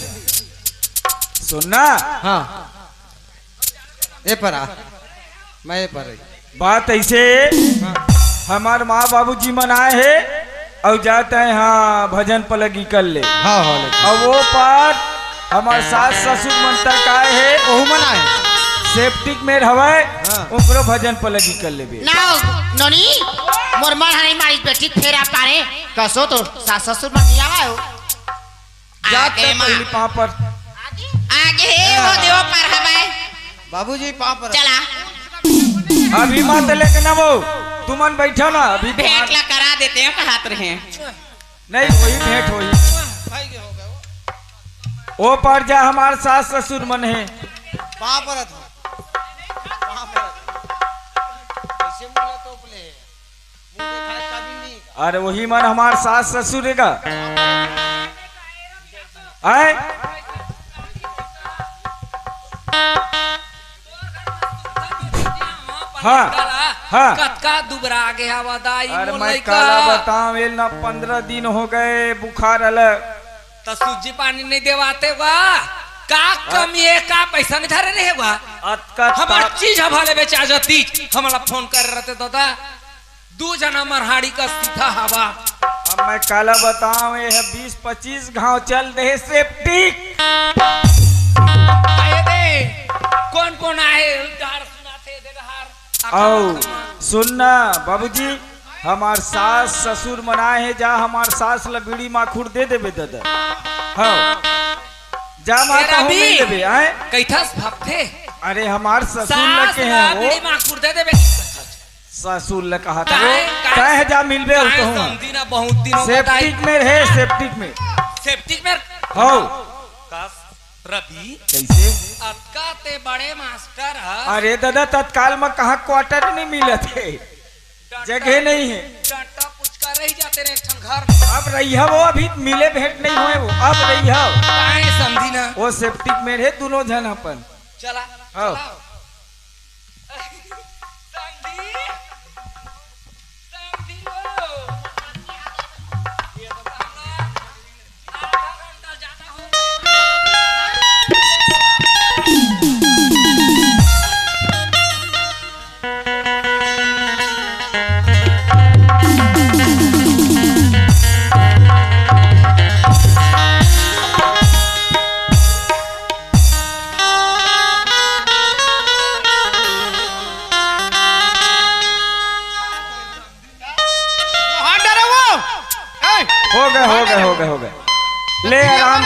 सुन ना। हाँ। ए पर आ, मैं ए पर रही। बात ऐसे, हाँ। हमार माँ बाबूजी मन आए हे अउ जात हे, हाँ, भजन पलगी कर ले। हाँ, हाँ, ले। अउ वो पार हमार सास ससुर मन तक आए हे, ओहू मन आए। सेप्टिक मेर हवय, हाँ। ओकरो भजन पलगी कर लेबे। ना, नोनी, मोर मन ह नहीं मारी बेटी फेरा पारे, कसो तो सास ससुर मन नहीं आवा हो। जात आगे हे माँ। पहली पाँव पर। आगे हे वो देव पर हवय। बाबूजी पाँव पर। चला। अभी मत लेके ना वो, तुमन बैठा ना, अभी भेंट ला करा देते हैं, कहत रहे। नहीं, वही भेंट होही। ओ पर जा, हमार सास ससुर मन हे। पाँव परत हँव। पाँव परत हँव। कैसे मुला तोप ले? अरे वही मन हमार सास ससुर हे का? आय? हाँ, हाँ। कतका दुबरा गे हवा दाई अरे मोर मैं लइका। काला बताऊं, एल ना पंद्रह दिन हो गए बुखार अलग। त सूजी पानी नहीं देवाते वा? का कमी हे, का पैसा नहीं धरे रहे वा? अतका हमार ता- चीज ह भले बेचा जती, हमला फोन करे रहते दादा। दू झन मरहाड़ी का सीधा हवा। अब मैं काला बताऊं, ये है बीस पच्चीस घाव चल दे सेप्टिक। आए दे, कौन कौन आए? डहर सुनाथे, दे डहर। आओ, सुन ना बाबूजी, हमार सास ससुर मन आए हे, जा हमार सास ला बीड़ी माखुर दे देबे दादा। हाँ, जा माता हूँ रवि, मिल लेबे, आए? कैथस भक्थे? अरे हमार ससुर सास लगे ला हैं वो। बीड़ी माखुर दे देबे। ससुर ल कहा था वो, काहे, काहे काहे जा मिलबे काहे होता हूँ। समझी ना, बहुत दिन हो गए सेप्टिक में रहे, सेप्टिक में। सेप्टिक में? हो। कस, रवि। कैसे? अतका ते बड़े मास्टर ह। अरे दादा, तत्काल में कहाँ क्वार्टर नहीं मिलत हे, डंडा, जगह नहीं हे। डंडा पुचका रही जाते रहे एक ठन घर में। अब रही है वो, अभी मिले भेंट नहीं हुए वो, अब रही है। काहे समझी ना? वो सेप्टिक में रहे दोनों झन अपन। चला, हाँ। चला। समधी, समधी हो। आधा घंटा ज्यादा हो गया।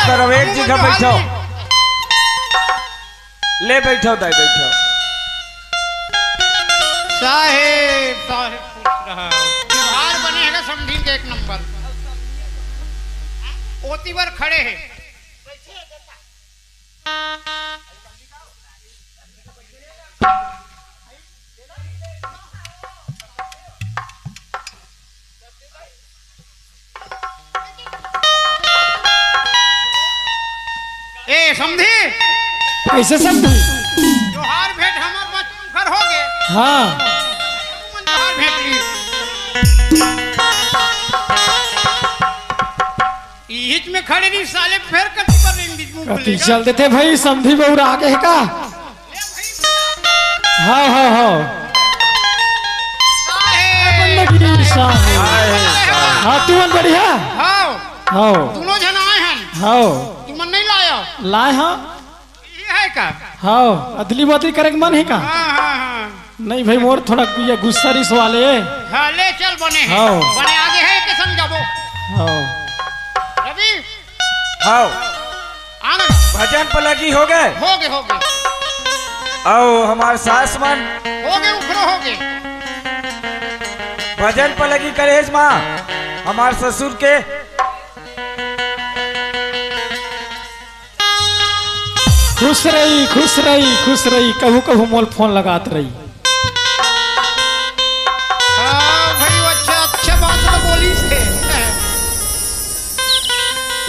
करव, एक जगह बैठव। ले बैठव दाई, बैठव। साहेब, साहेब खुश रहा। व्यवहार बने हे समधिन के एक नंबर। ओती बर खड़े हे। ए, समधी। कइसे समधी? जोहार भेंट हमर बचपन भर हो गे। हाँ। तुमन जोहार भेंट ली। इहिच में खड़े रही साले, फेर कति पर रही बीच मुंह कति खुलेगा। चल देथे भाई, समधी बउरा गे हे का? हाँ, हाँ, हाँ। साहेब। बंदगी साहेब। हाँ, तुमन बढ़िया? हाँ। हाँ। दोनों झन आए हन। हाँ। तुमन नहीं लायो? लाए हन। ये है का? हाँ, अदली बदली करे के मन हे का? हाँ, हाँ, हाँ। नहीं भाई, मोर थोड़ा ये गुस्सा रिस वाले। हाँ, ले चल बने हे। हाँ। बने आगे हे के समझाबो। हाँ। रवि। हाँ। आनंद। भजन पलगी हो गे? हो गे, हो गे। अउ हमार सास मन? हो गे, उखरो हो गे। भजन पलगी करे हे माँ, हमार ससुर के। खुश रही, खुश रही, खुश रही, कभू कभू मोल फोन लगात रही। हाँ भाई, अच्छा, अच्छा बात तो बोलिस हे।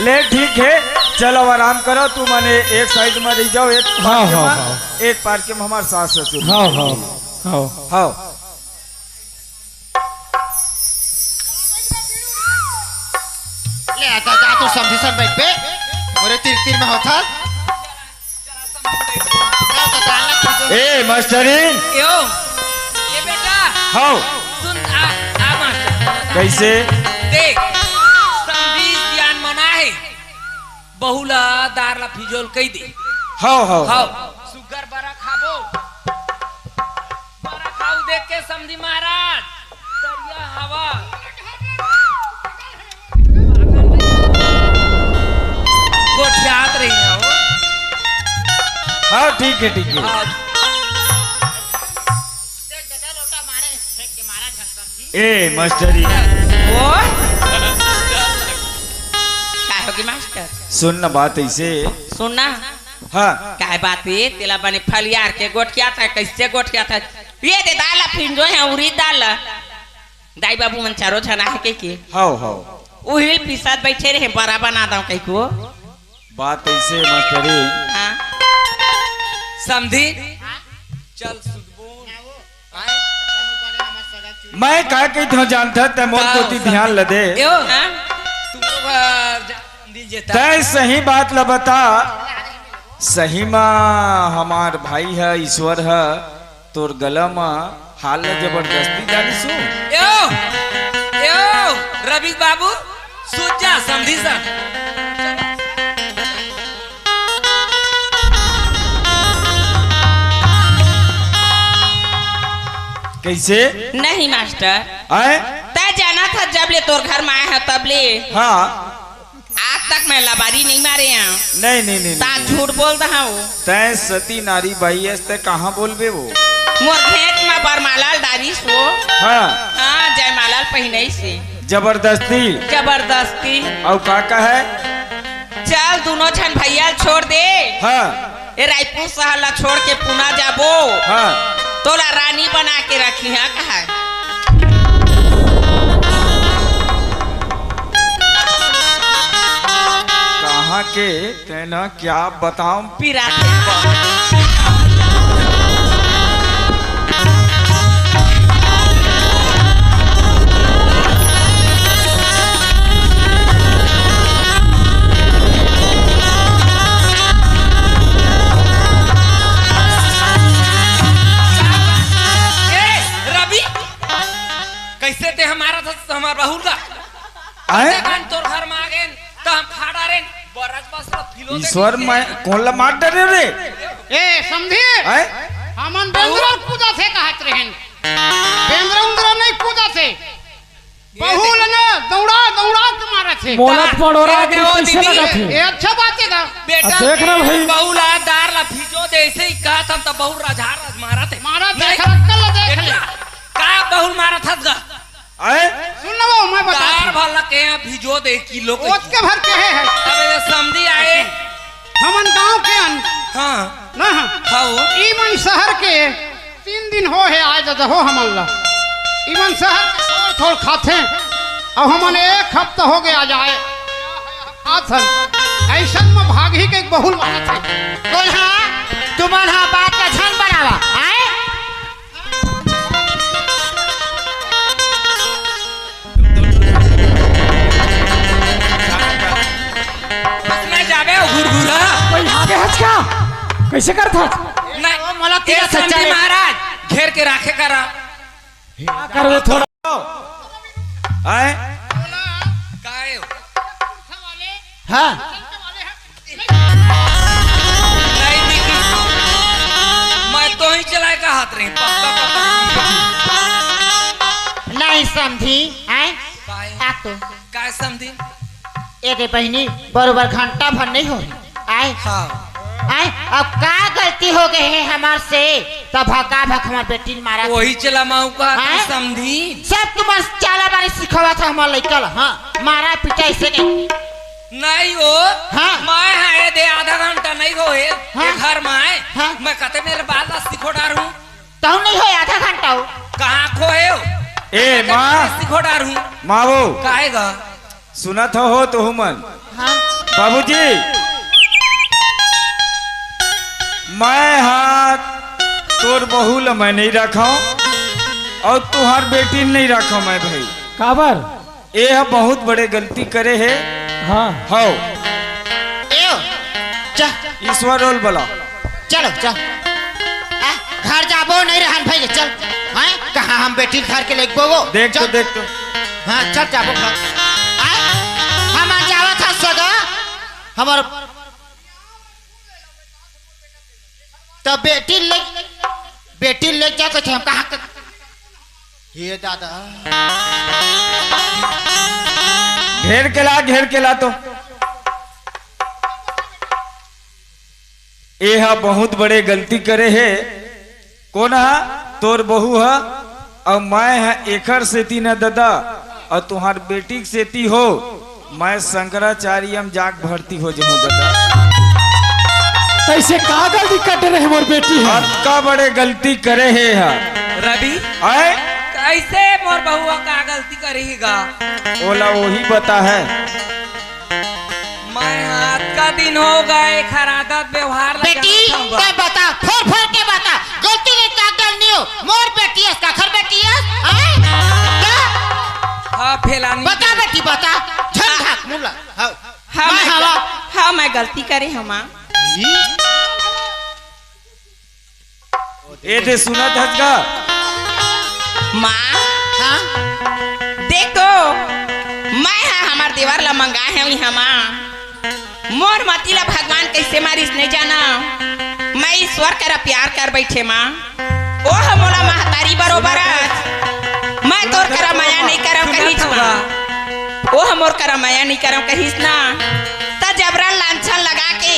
ले ठीक हे, चलो आराम करो, तुमन एक साइड में रह जाओ, एक हाँ, पार्क हाँ, में, हाँ। एक पार्क में हमार सास ससुर। हाँ, हाँ, हाँ। हाँ। ले, आ, जा, जा, तू समधी सन बइठ बे। मोरे तीर तीर में होथस। ए, मास्टरिन। यो, ए बेटा। हव। सुन, आ, आ मास्टर। कइसे? देख, समधी सियान मना हे। बहू ला दार ला फिजोल कहि दे। हव, हव, हव। हव। सुग्घर बरा खाबो। बरा खाऊ देख के समधी महाराज, करिया हवा। गोठियात रही हो। हाँ, ठीक हे, ठीक हे। हाँ। ए, मास्टरी। ओ? का होगे मास्टर? सुन ना बात अइसे। सुन ना। हाँ। काय बात हे? तेला बने फलियार के गोठियात हे, कइसे गोठियात हे? ये दे दाल ला फिंजो हे, उरीद दाल ला। दाई बाबू मन चारों झन आहे कहिके। हव, हव। उहिल पिसत बइठे रहे, बरा बना दंव कहिके। बात अइसे हे मास्टरी। हाँ। समधी? चल सुतबो। आय? मैं का कहित हंव जानथस, तैं मोर का कोती समधी? ध्यान ल दे। यो, हाँ? तू घर जा, समधी जेता। तैं सही बात ल बता। सही म हमार भाई ह, ईश्वर ह, तोर गला म हार ल जबरदस्ती डालिस हो। यो, यो, रवि बाबू, सुत जा, समधी सन। कइसे? नहीं मास्टर। आय? तैं जानथस जब ले तोर घर म आए हंव तब ले। हाँ। आज तक मैं लबारी नइ मारे हंव। नहीं, नहीं, नहीं, ता नहीं। झूठ बोल दहा वो। तैं सती नारी बाई अस, तैं कहाँ बोलबे वो? मोर घेंच म बरमाला ल डारिस वो। हाँ। हाँ, जयमाला ल पहिनइस हे। जबरदस्ती? जबरदस्ती। अउ का कहे? चल, दूनों झन भैया ल छोड़ दे। हाँ। ए रायपुर शहर ला छोड़ के पुना जाबो। हाँ। तोला रानी बना के रखिहंव कहा। कहाँ के तेना क्या बताऊं? पिरात हे। ए, रवि, कइसे तें हमारा था हमार बहू ला? आय? अतेकन तोर घर म आ गेन, त हम खा डारेन, बरस बस ला फिलो दे ईश्वर, दीजिए। मैं कोन ला मार डरे रे? ए, समधी? आय? हमन बेंदरा ल पूजथे कहत रहेन। बेंदरा उंदरा नइ पूजथे। बहू ल ना दौड़ा दौड़ा के मारत हे। मोला पड़ोरा के कैसे लगत हे? ये अच्छा बात हे ना। बेटा, अब देख ना भाई। बहू ला दार ला फिजो दे, ऐसे ही कहत हन त बहू राझा राझ मारत हे। मारत हे, नहीं। खरक्कल ला देख ले। का बहू मारत हस गा? आए? सुन ना वो, मैं बता दार भर ला के यहाँ फिजो दे किलो के। ओतके भर के हे, हे। अबे ये समधी आए। हमन गांव के अन। हाँ। ना, हाँ। हाँ वो। ई मन शहर के तीन दिन हो हे आए ददा हो हमन ला। इमन शहर के थोड़ थोड़ खाथे, अउ हमन एक हफ्ता हो गया जाए खात हन। अइसन म भागही के एक बहू मानत हे। कोन हा? तुमन हा बात ला झन बढ़ावा, आए? बस नहीं जाबे, घुरघुरा। कोई आगे हच का? कैसे करत हच? नहीं, ओ, मोला ए तीरा सच्चा समधी रे। महाराज, घेर के राखे करा। का करबो थोड़ा? आए? काय हो? हाँ। नहीं, नहीं, नहीं। मैं तो ही चलाए का हाथ रही, पक्का, पक्का। नहीं समधी, आए? काय? आ तो। काय समधी? ए दे बहिनी, बरोबर घंटा भर नहीं होही। आए? हाँ। आए? अब का गलती हो गए हे हमर से? तब भका भक हमर बेटी ल मारा। वही चला माऊ का हाँ? समधी। सब तुमन चाला बारी सिखावत हे हमर लइका ल। हाँ, मारा पीटा ऐसे नहीं। नहीं हो। हाँ। मैं हा ए दे आधा घंटा नहीं हो हे। हाँ। ए घर में आए। हाँ। मैं कते मेरे बाल ला सिखो डारूं। तहु नहीं हो आधा घंटा हो। कहाँ खोए हो? ए, कते माँ। मेरे सिखो डारूं। माँ वो। काहे गा? सुनत हो, हो तुहू मन। हाँ। बाबूजी, मैं हा तोर बहू ल मैं नहीं रखव अउ तुहार बेटी ल नहीं रखव मैं भाई। काबर? ए ह बहुत बड़े गलती करे हे। हाँ। हव। एओ, जा। ईश्वर रोल बोला। चलो, चल। आ, घर जाबो नहीं रहन भाई, चल। हैं? कहाँ हम बेटी घर के लेके बोबो? देख तो, चल। देख तो। हाँ, चल जाबो घर। आए? हम जावत हा सगा, हमर त बेटी ले, बेटी ले जा कथे हम कहाँ के? हे दादा। घेर के ला, घेर के ला तो। ए हा बहुत बड़े गलती करे हे। कोन हा? तोर बहू हा। अउ मैं हा एकर सेती न ददा, अउ तुहार बेटी के सेती हो, मैं शंकराचार्य म जाके भर्ती हो जाहूं ददा। तैसे का गलती कर रहे मोर बेटी हा? अतका बड़े गलती करे हे हा। रवि, आए? कैसे मोर बहू हा का गलती करी गा? ओला वही बता है। मैं हा अतका दिन हो गए, एखर आदत व्यवहार ला बेटी, जानत हंव। तैं बता, फोर फोर के बता, गलती के का करनी हो? मोर बेटी अस, काखर बेटी अस? हैं? का? हाँ, फैलानी बता के। बेटी, बता, झन हाँ। झाक मुला। हाँ। हाँ, मैं मैं हवा। ग-, हाँ, मैं गलती करे हंव माँ। ई? ए दे सुनत हस गा? माँ। हाँ? देख तो, मैं हा हमर देवर ला मंगाए हंव इहाँ माँ। मोर मती ला भगवान कइसे मारिस नइ जानंव। मैं ईश्वर करा प्यार कर बइठे माँ। ओ ह मोला महतारी बरोबर अस। मैं तोर करा मया नइ करंव कहिस माँ। ओ ह मोर करा मया नइ करंव कहिस ना। त जबरन लांछन लगा के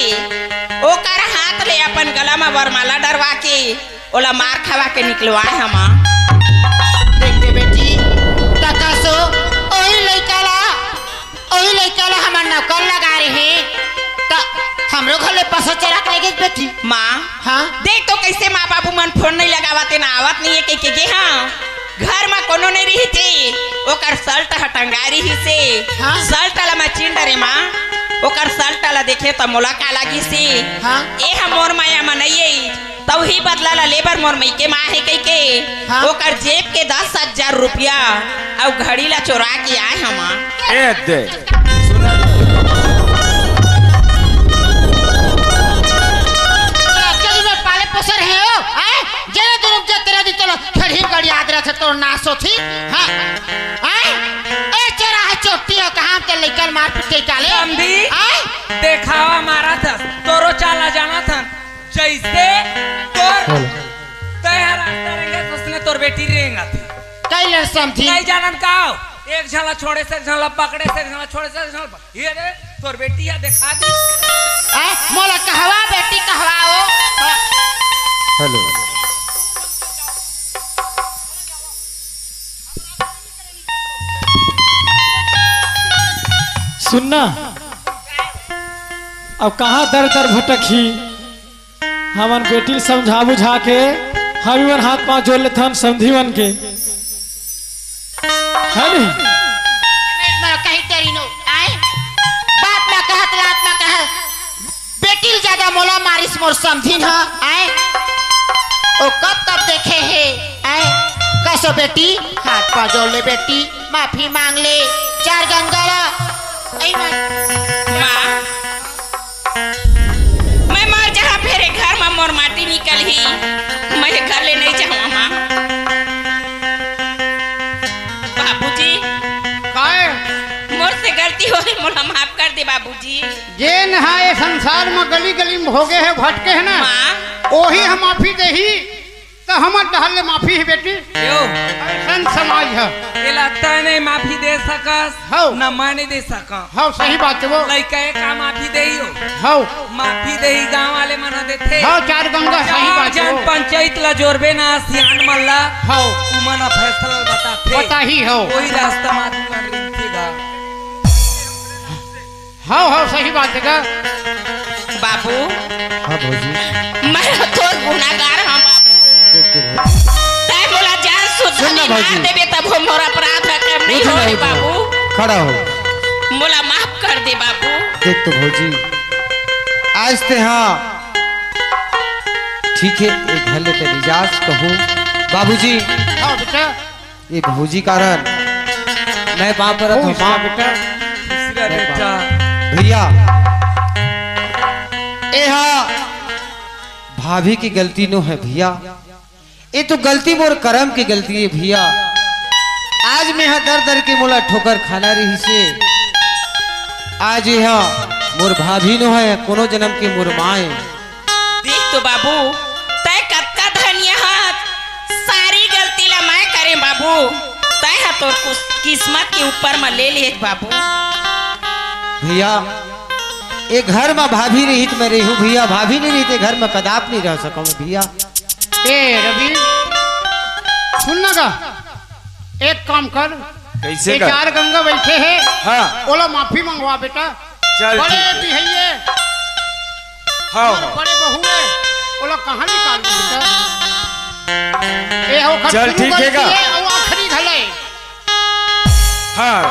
ओकर हाथ ले अपन गला म वरमाला डरवा के ओला मार खवा के निकलवाए हंव माँ। देख दे बेटी, तकासो, ओही लइका ला, ओही लइका ला हमर नौकर लगा रहे, त हमरो घर ले पसो चरा के ले गे बेटी। माँ, हाँ? देख तो कइसे माँ बाबू मन फोन नइ लगावत हे ना आवत नइ हे कहिके गे हंव। घर म कोनो नइ रिहिस हे, ओकर शर्ट ह टंगा रिहिस हे। हाँ? शर्ट ला मैं चिन डरे माँ, ओकर शर्ट ला देखे त मोला का लागिस हे? हाँ? ए ह मोर मया म नइ हे, तउही बदला ला लेबर मोर मइके म आहे कहिके हाँ। ओकर जेब के दस हजार रुपया अउ घड़ी ला चोरा के आए हंव माँ। ए दे। तोला अतका दिन में पाले पोसे रहे हो, हैं? जेरे दिन रुक जा, तेरे दिन तोला घड़ी घड़ी याद रहथे, तोर नाश होथी, हाँ? हैं? ए चोरा हे, चोट्टी हो, कहाँ ते लइका ल मार पीट के काले? समधी, हैं? देखावा मारत हस, तोरो चाला जानत हन। जइसे तोर बोलो। तैं ह रास्ता रेंगत हस, उसने तोर बेटी रेंगत हे। कइले समधी। नइ जानन का हो? ए एक झन ला छोड़े से, एक झन ला पकड़े से, एक झन ला छोड़े से, एक झन ला पक-, ये रे, तोर बेटी हा देखा दी। ए, मोला कहवा बेटी कहवा ओ? हेलो। सुनना, अब कहाँ दर दर भटकही, हमन बेटी ल समझा बुझा के हम इवन हाथ पाँव जोड़ लेथन समधी मन के, है नहीं? मैं कहीं तेरी नो आए, बात ना कहत, रात ना कह, बेटी ल ज्यादा मोला मारिस मोर समधिन ह, आए, ओ कब कब देखे हे, आए, कसो बेटी, हाथ पाँव जोड़ ले बेटी, माफी मांग ले, चार गंगा ला, ऐ मां। माँ, मैं मर जहाँ फेरे घर में मोर माटी निकलही, मैं ये घर ले नहीं जाऊँ माँ। बाबूजी, काय? मोर से गलती होही, मोला माफ कर दे बाबूजी। जेन हा ये संसार में गली गली में भोगे हे, भटके हे ना, माँ। ओही हम माफी देही। त हमर डहर ले माफी हे बेटी। यो। अइसन समाज ह। एला तैं नहीं माफी दे सकस, हौ। न मैं नहीं दे सकंव। हौ, सही बात हे वो। लइका ए का माफी देही हो? हौ। माफी देही गांव वाले मन देथे। हौ, चार गंगा, सही चार बात हे जन वो। पंचायत ला जोरबे ना सियान मन ला। हौ। उमन ह फैसला बताथे। बताही हौ। कोई रास्ता माफी मन रिंथे गा। हव, हव, सही बात हे गा। बाबू, हाँ भौजी। मैं तोर गुनागार हंव बाबू। देख तो भौजी। तैं मोला जान सुद्धा सुन ना नहीं मार भौजी। देबे तभो मोर अपराध ह कम नहीं कुछ होय नहीं रे होय। बाबू। खड़ा हो। मोला माफ कर दे बाबू। देख तो भौजी, आज ते हाँ ठीक हे, एक घर ले ते निजास कहूँ बाबूजी। हाँ बेटा। ये भौजी कारण मैं बाप रथ खुश माँ। बेटा। खुश रह बेटा। भैया, ये हा भाभी की गलती नो है भैया, ये तो गलती मोर करम की गलती है भैया। आज मैं हा दर दर के मोला ठोकर खाना रहिसे, आज ये हा मोर भाभी नो है, कोनो जन्म के मोर माँ है। देख तो बाबू, तैं कतका धनिया हस, सारी गलती ला मैं करें बाबू, तैं हा तोर कुस-, किस्मत के ऊपर म ले लेस बाबू। भैया, ये घर म भाभी रहित मैं रहूं भैया, भाभी नहीं रहित ये घर म कदाप नहीं रह सकंव भैया। ए रवि, सुन ना गा, एक काम कर, कइसे ये कर? चार गंगा बइठे हे, हाँ। ओला माफी मंगवा बेटा। चल, बड़े ठीक हे। बिहइये। हाँ, हाँ। बड़े बहू हे, ओला कहाँ निकाल दे बेटा? ए हो, चल, शुरू ठीक हे गलती गा। हे, अउ आखिरी घले। हाँ,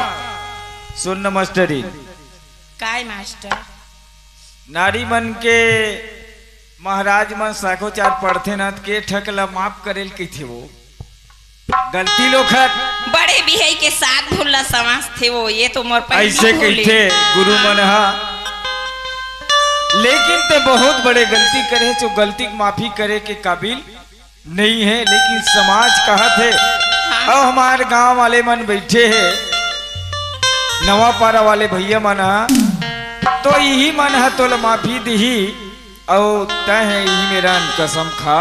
सुन न मास्टरी। काय मास्टर? नारी मन के महाराज मन साखोचार पढ़थे न, त के ठक ल माफ करे ल कहिथे वो। गलती लोखत। बड़े बिहई के सात भुल्ला समाज थे वो, ये तो मोर पहली अइसे भूल हे। कहिथे गुरु मन हा। लेकिन ते बहुत बड़े गलती करे हे, जो गलती के माफी करे के काबिल नहीं हे, लेकिन समाज कहत हे। हाँ। अउ हमार गांव वाले मन बइठे हे, नवापारा वाले भैया मन हा, तो इही मन हा तोला माफी दिही। अउ तैं ह इही मेरा कसम खा।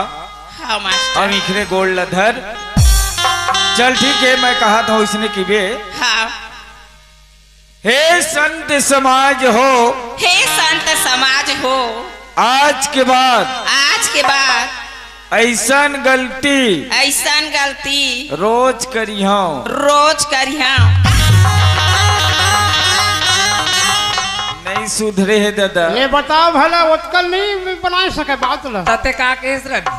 हाँ, मास्टर। अब इखरे गोड़ ल धर। चल, ठीक हे, मैं कहत हंव इसने किबे। हाँ। हे संत समाज हो। हे संत समाज हो। आज के बाद। आज के बाद। अइसन गलती। अइसन गलती। रोज करिहंव। रोज करिहंव। नहीं सुधरे हे दादा। ले बताव भला, ओतकल नहीं बनाय सके बात ल। त ते का केहेस रवि?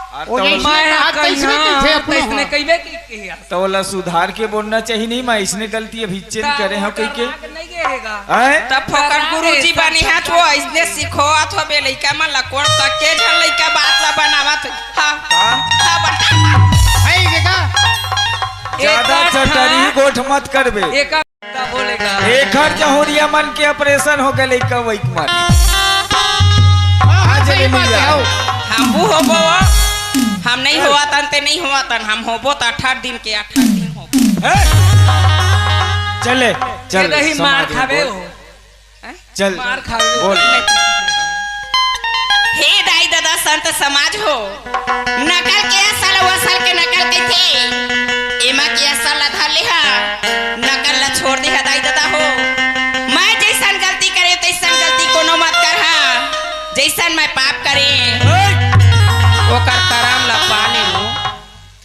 अरे वो तो जइसने मैं कहा, कहिहंव, तइसने कहिथे अपनो तइसने ह। कहिबे कि, कि यार। त ओला सुधार के बोलना चाहिए, नहीं, मैं इसने गलती अभी चेंज करे हंव कहिके। त वो डरा के नहीं गे हे गा। हैं? त फोकट डरा गुरुजी के बनिहा तो अइसने सिखोवत होबे लइका मन ला, कोन तक के झन लइका बात ला बनावत। हाँ। का? हाँ, बता। है ये का? ज्यादा एकर चटरी ठा- गोठ मत करबे। एकर का बोलेगा? एखर जहुरिया मन के ऑपरेशन हो गए लइका वही कुमारी। हाँ, हाँ, सही बात हे, हौ। हम वो होबो, हम नहीं होवतन ते नहीं होवतन, हम होबो त अठारह दिन के अठारह दिन होबो। हैं? चले, चल, ये नहीं मार समाज में खावे बोल। हो। हैं? चल, मार खावे हो। बोल। हे दाई ददा संत समाज हो, नकल के असल अउ असल के नकल कहिथे। एमा के असल ला धर ले हा, नकल ला छोड़ दे हा दाई ददा हो। मैं जैसन गलती करे तैसन गलती कोनो मत कर हा, जैसन मैं पाप करे ओकर करम ला पाले हो।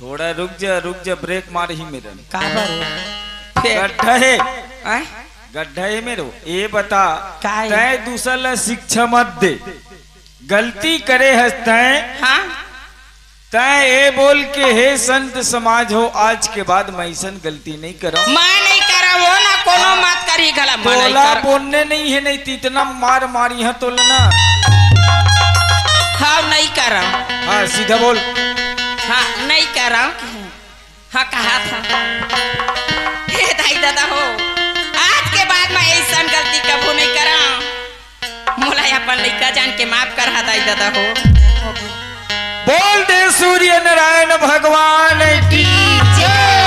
थोड़ा रुक जा, रुक जा, ब्रेक मार ही मेरन। काबर? फेर? गड्ढा हे। आय? गड्ढा हे मेरो। ए बता, का हे? तैं दूसर ला शिक्षा मत दे। गलती करे हस तैं। हाँ। तैं ए बोल के, "हे संत समाज हो, आज के बाद मैं अइसन गलती नहीं करंव।" मैं नहीं करंव, वो ना कोनो हाँ। मत करही घला, मैं नहीं तोला करंव। बोलने नहीं हे, नहीं त इतना मार मारिहंव तोला ना। हाँ, नहीं करंव। हाँ, सीधा बोल। हाँ, नहीं करंव। हाँ, कहा था। हे दाई ददा हो, आज के बाद मैं अइसन गलती कभू नहीं करंव। मोला अपन लइका जान के माफ करहा दाई ददा हो। बोल दे सूर्य नारायण भगवान की जय।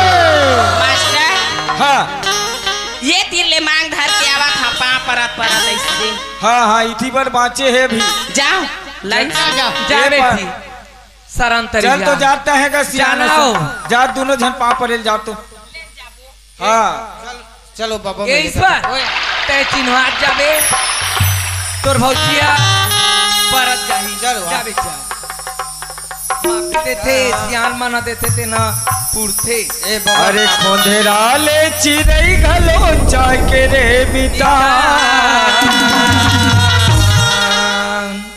मास्टर, हाँ। ये तीर ले मांग धर के आवत हा, पाँव परत परत अइसे। हाँ, हाँ, इही बर बाँचे हे अभी। जाव, लाइन से जाव। जा ए बेटी, पर- सरन तरी चल जा। तो जाता है गा सियाना जाना से। हो। जा, दोनों झन पाँव परे ल जाव तो। हाँ। चलो बाबा, ए मैं ईश्वर, लेकर- ओए। तैं चिन्हात जाबे, तोर भौजिया परत जाही। चलो, हाँ। जाबे, जा। माफी देथे, सियान मन देथे, तेन पुरथे। ए बाबा। अरे खोंधेरा ले चिरई घलो चाके रे मिता।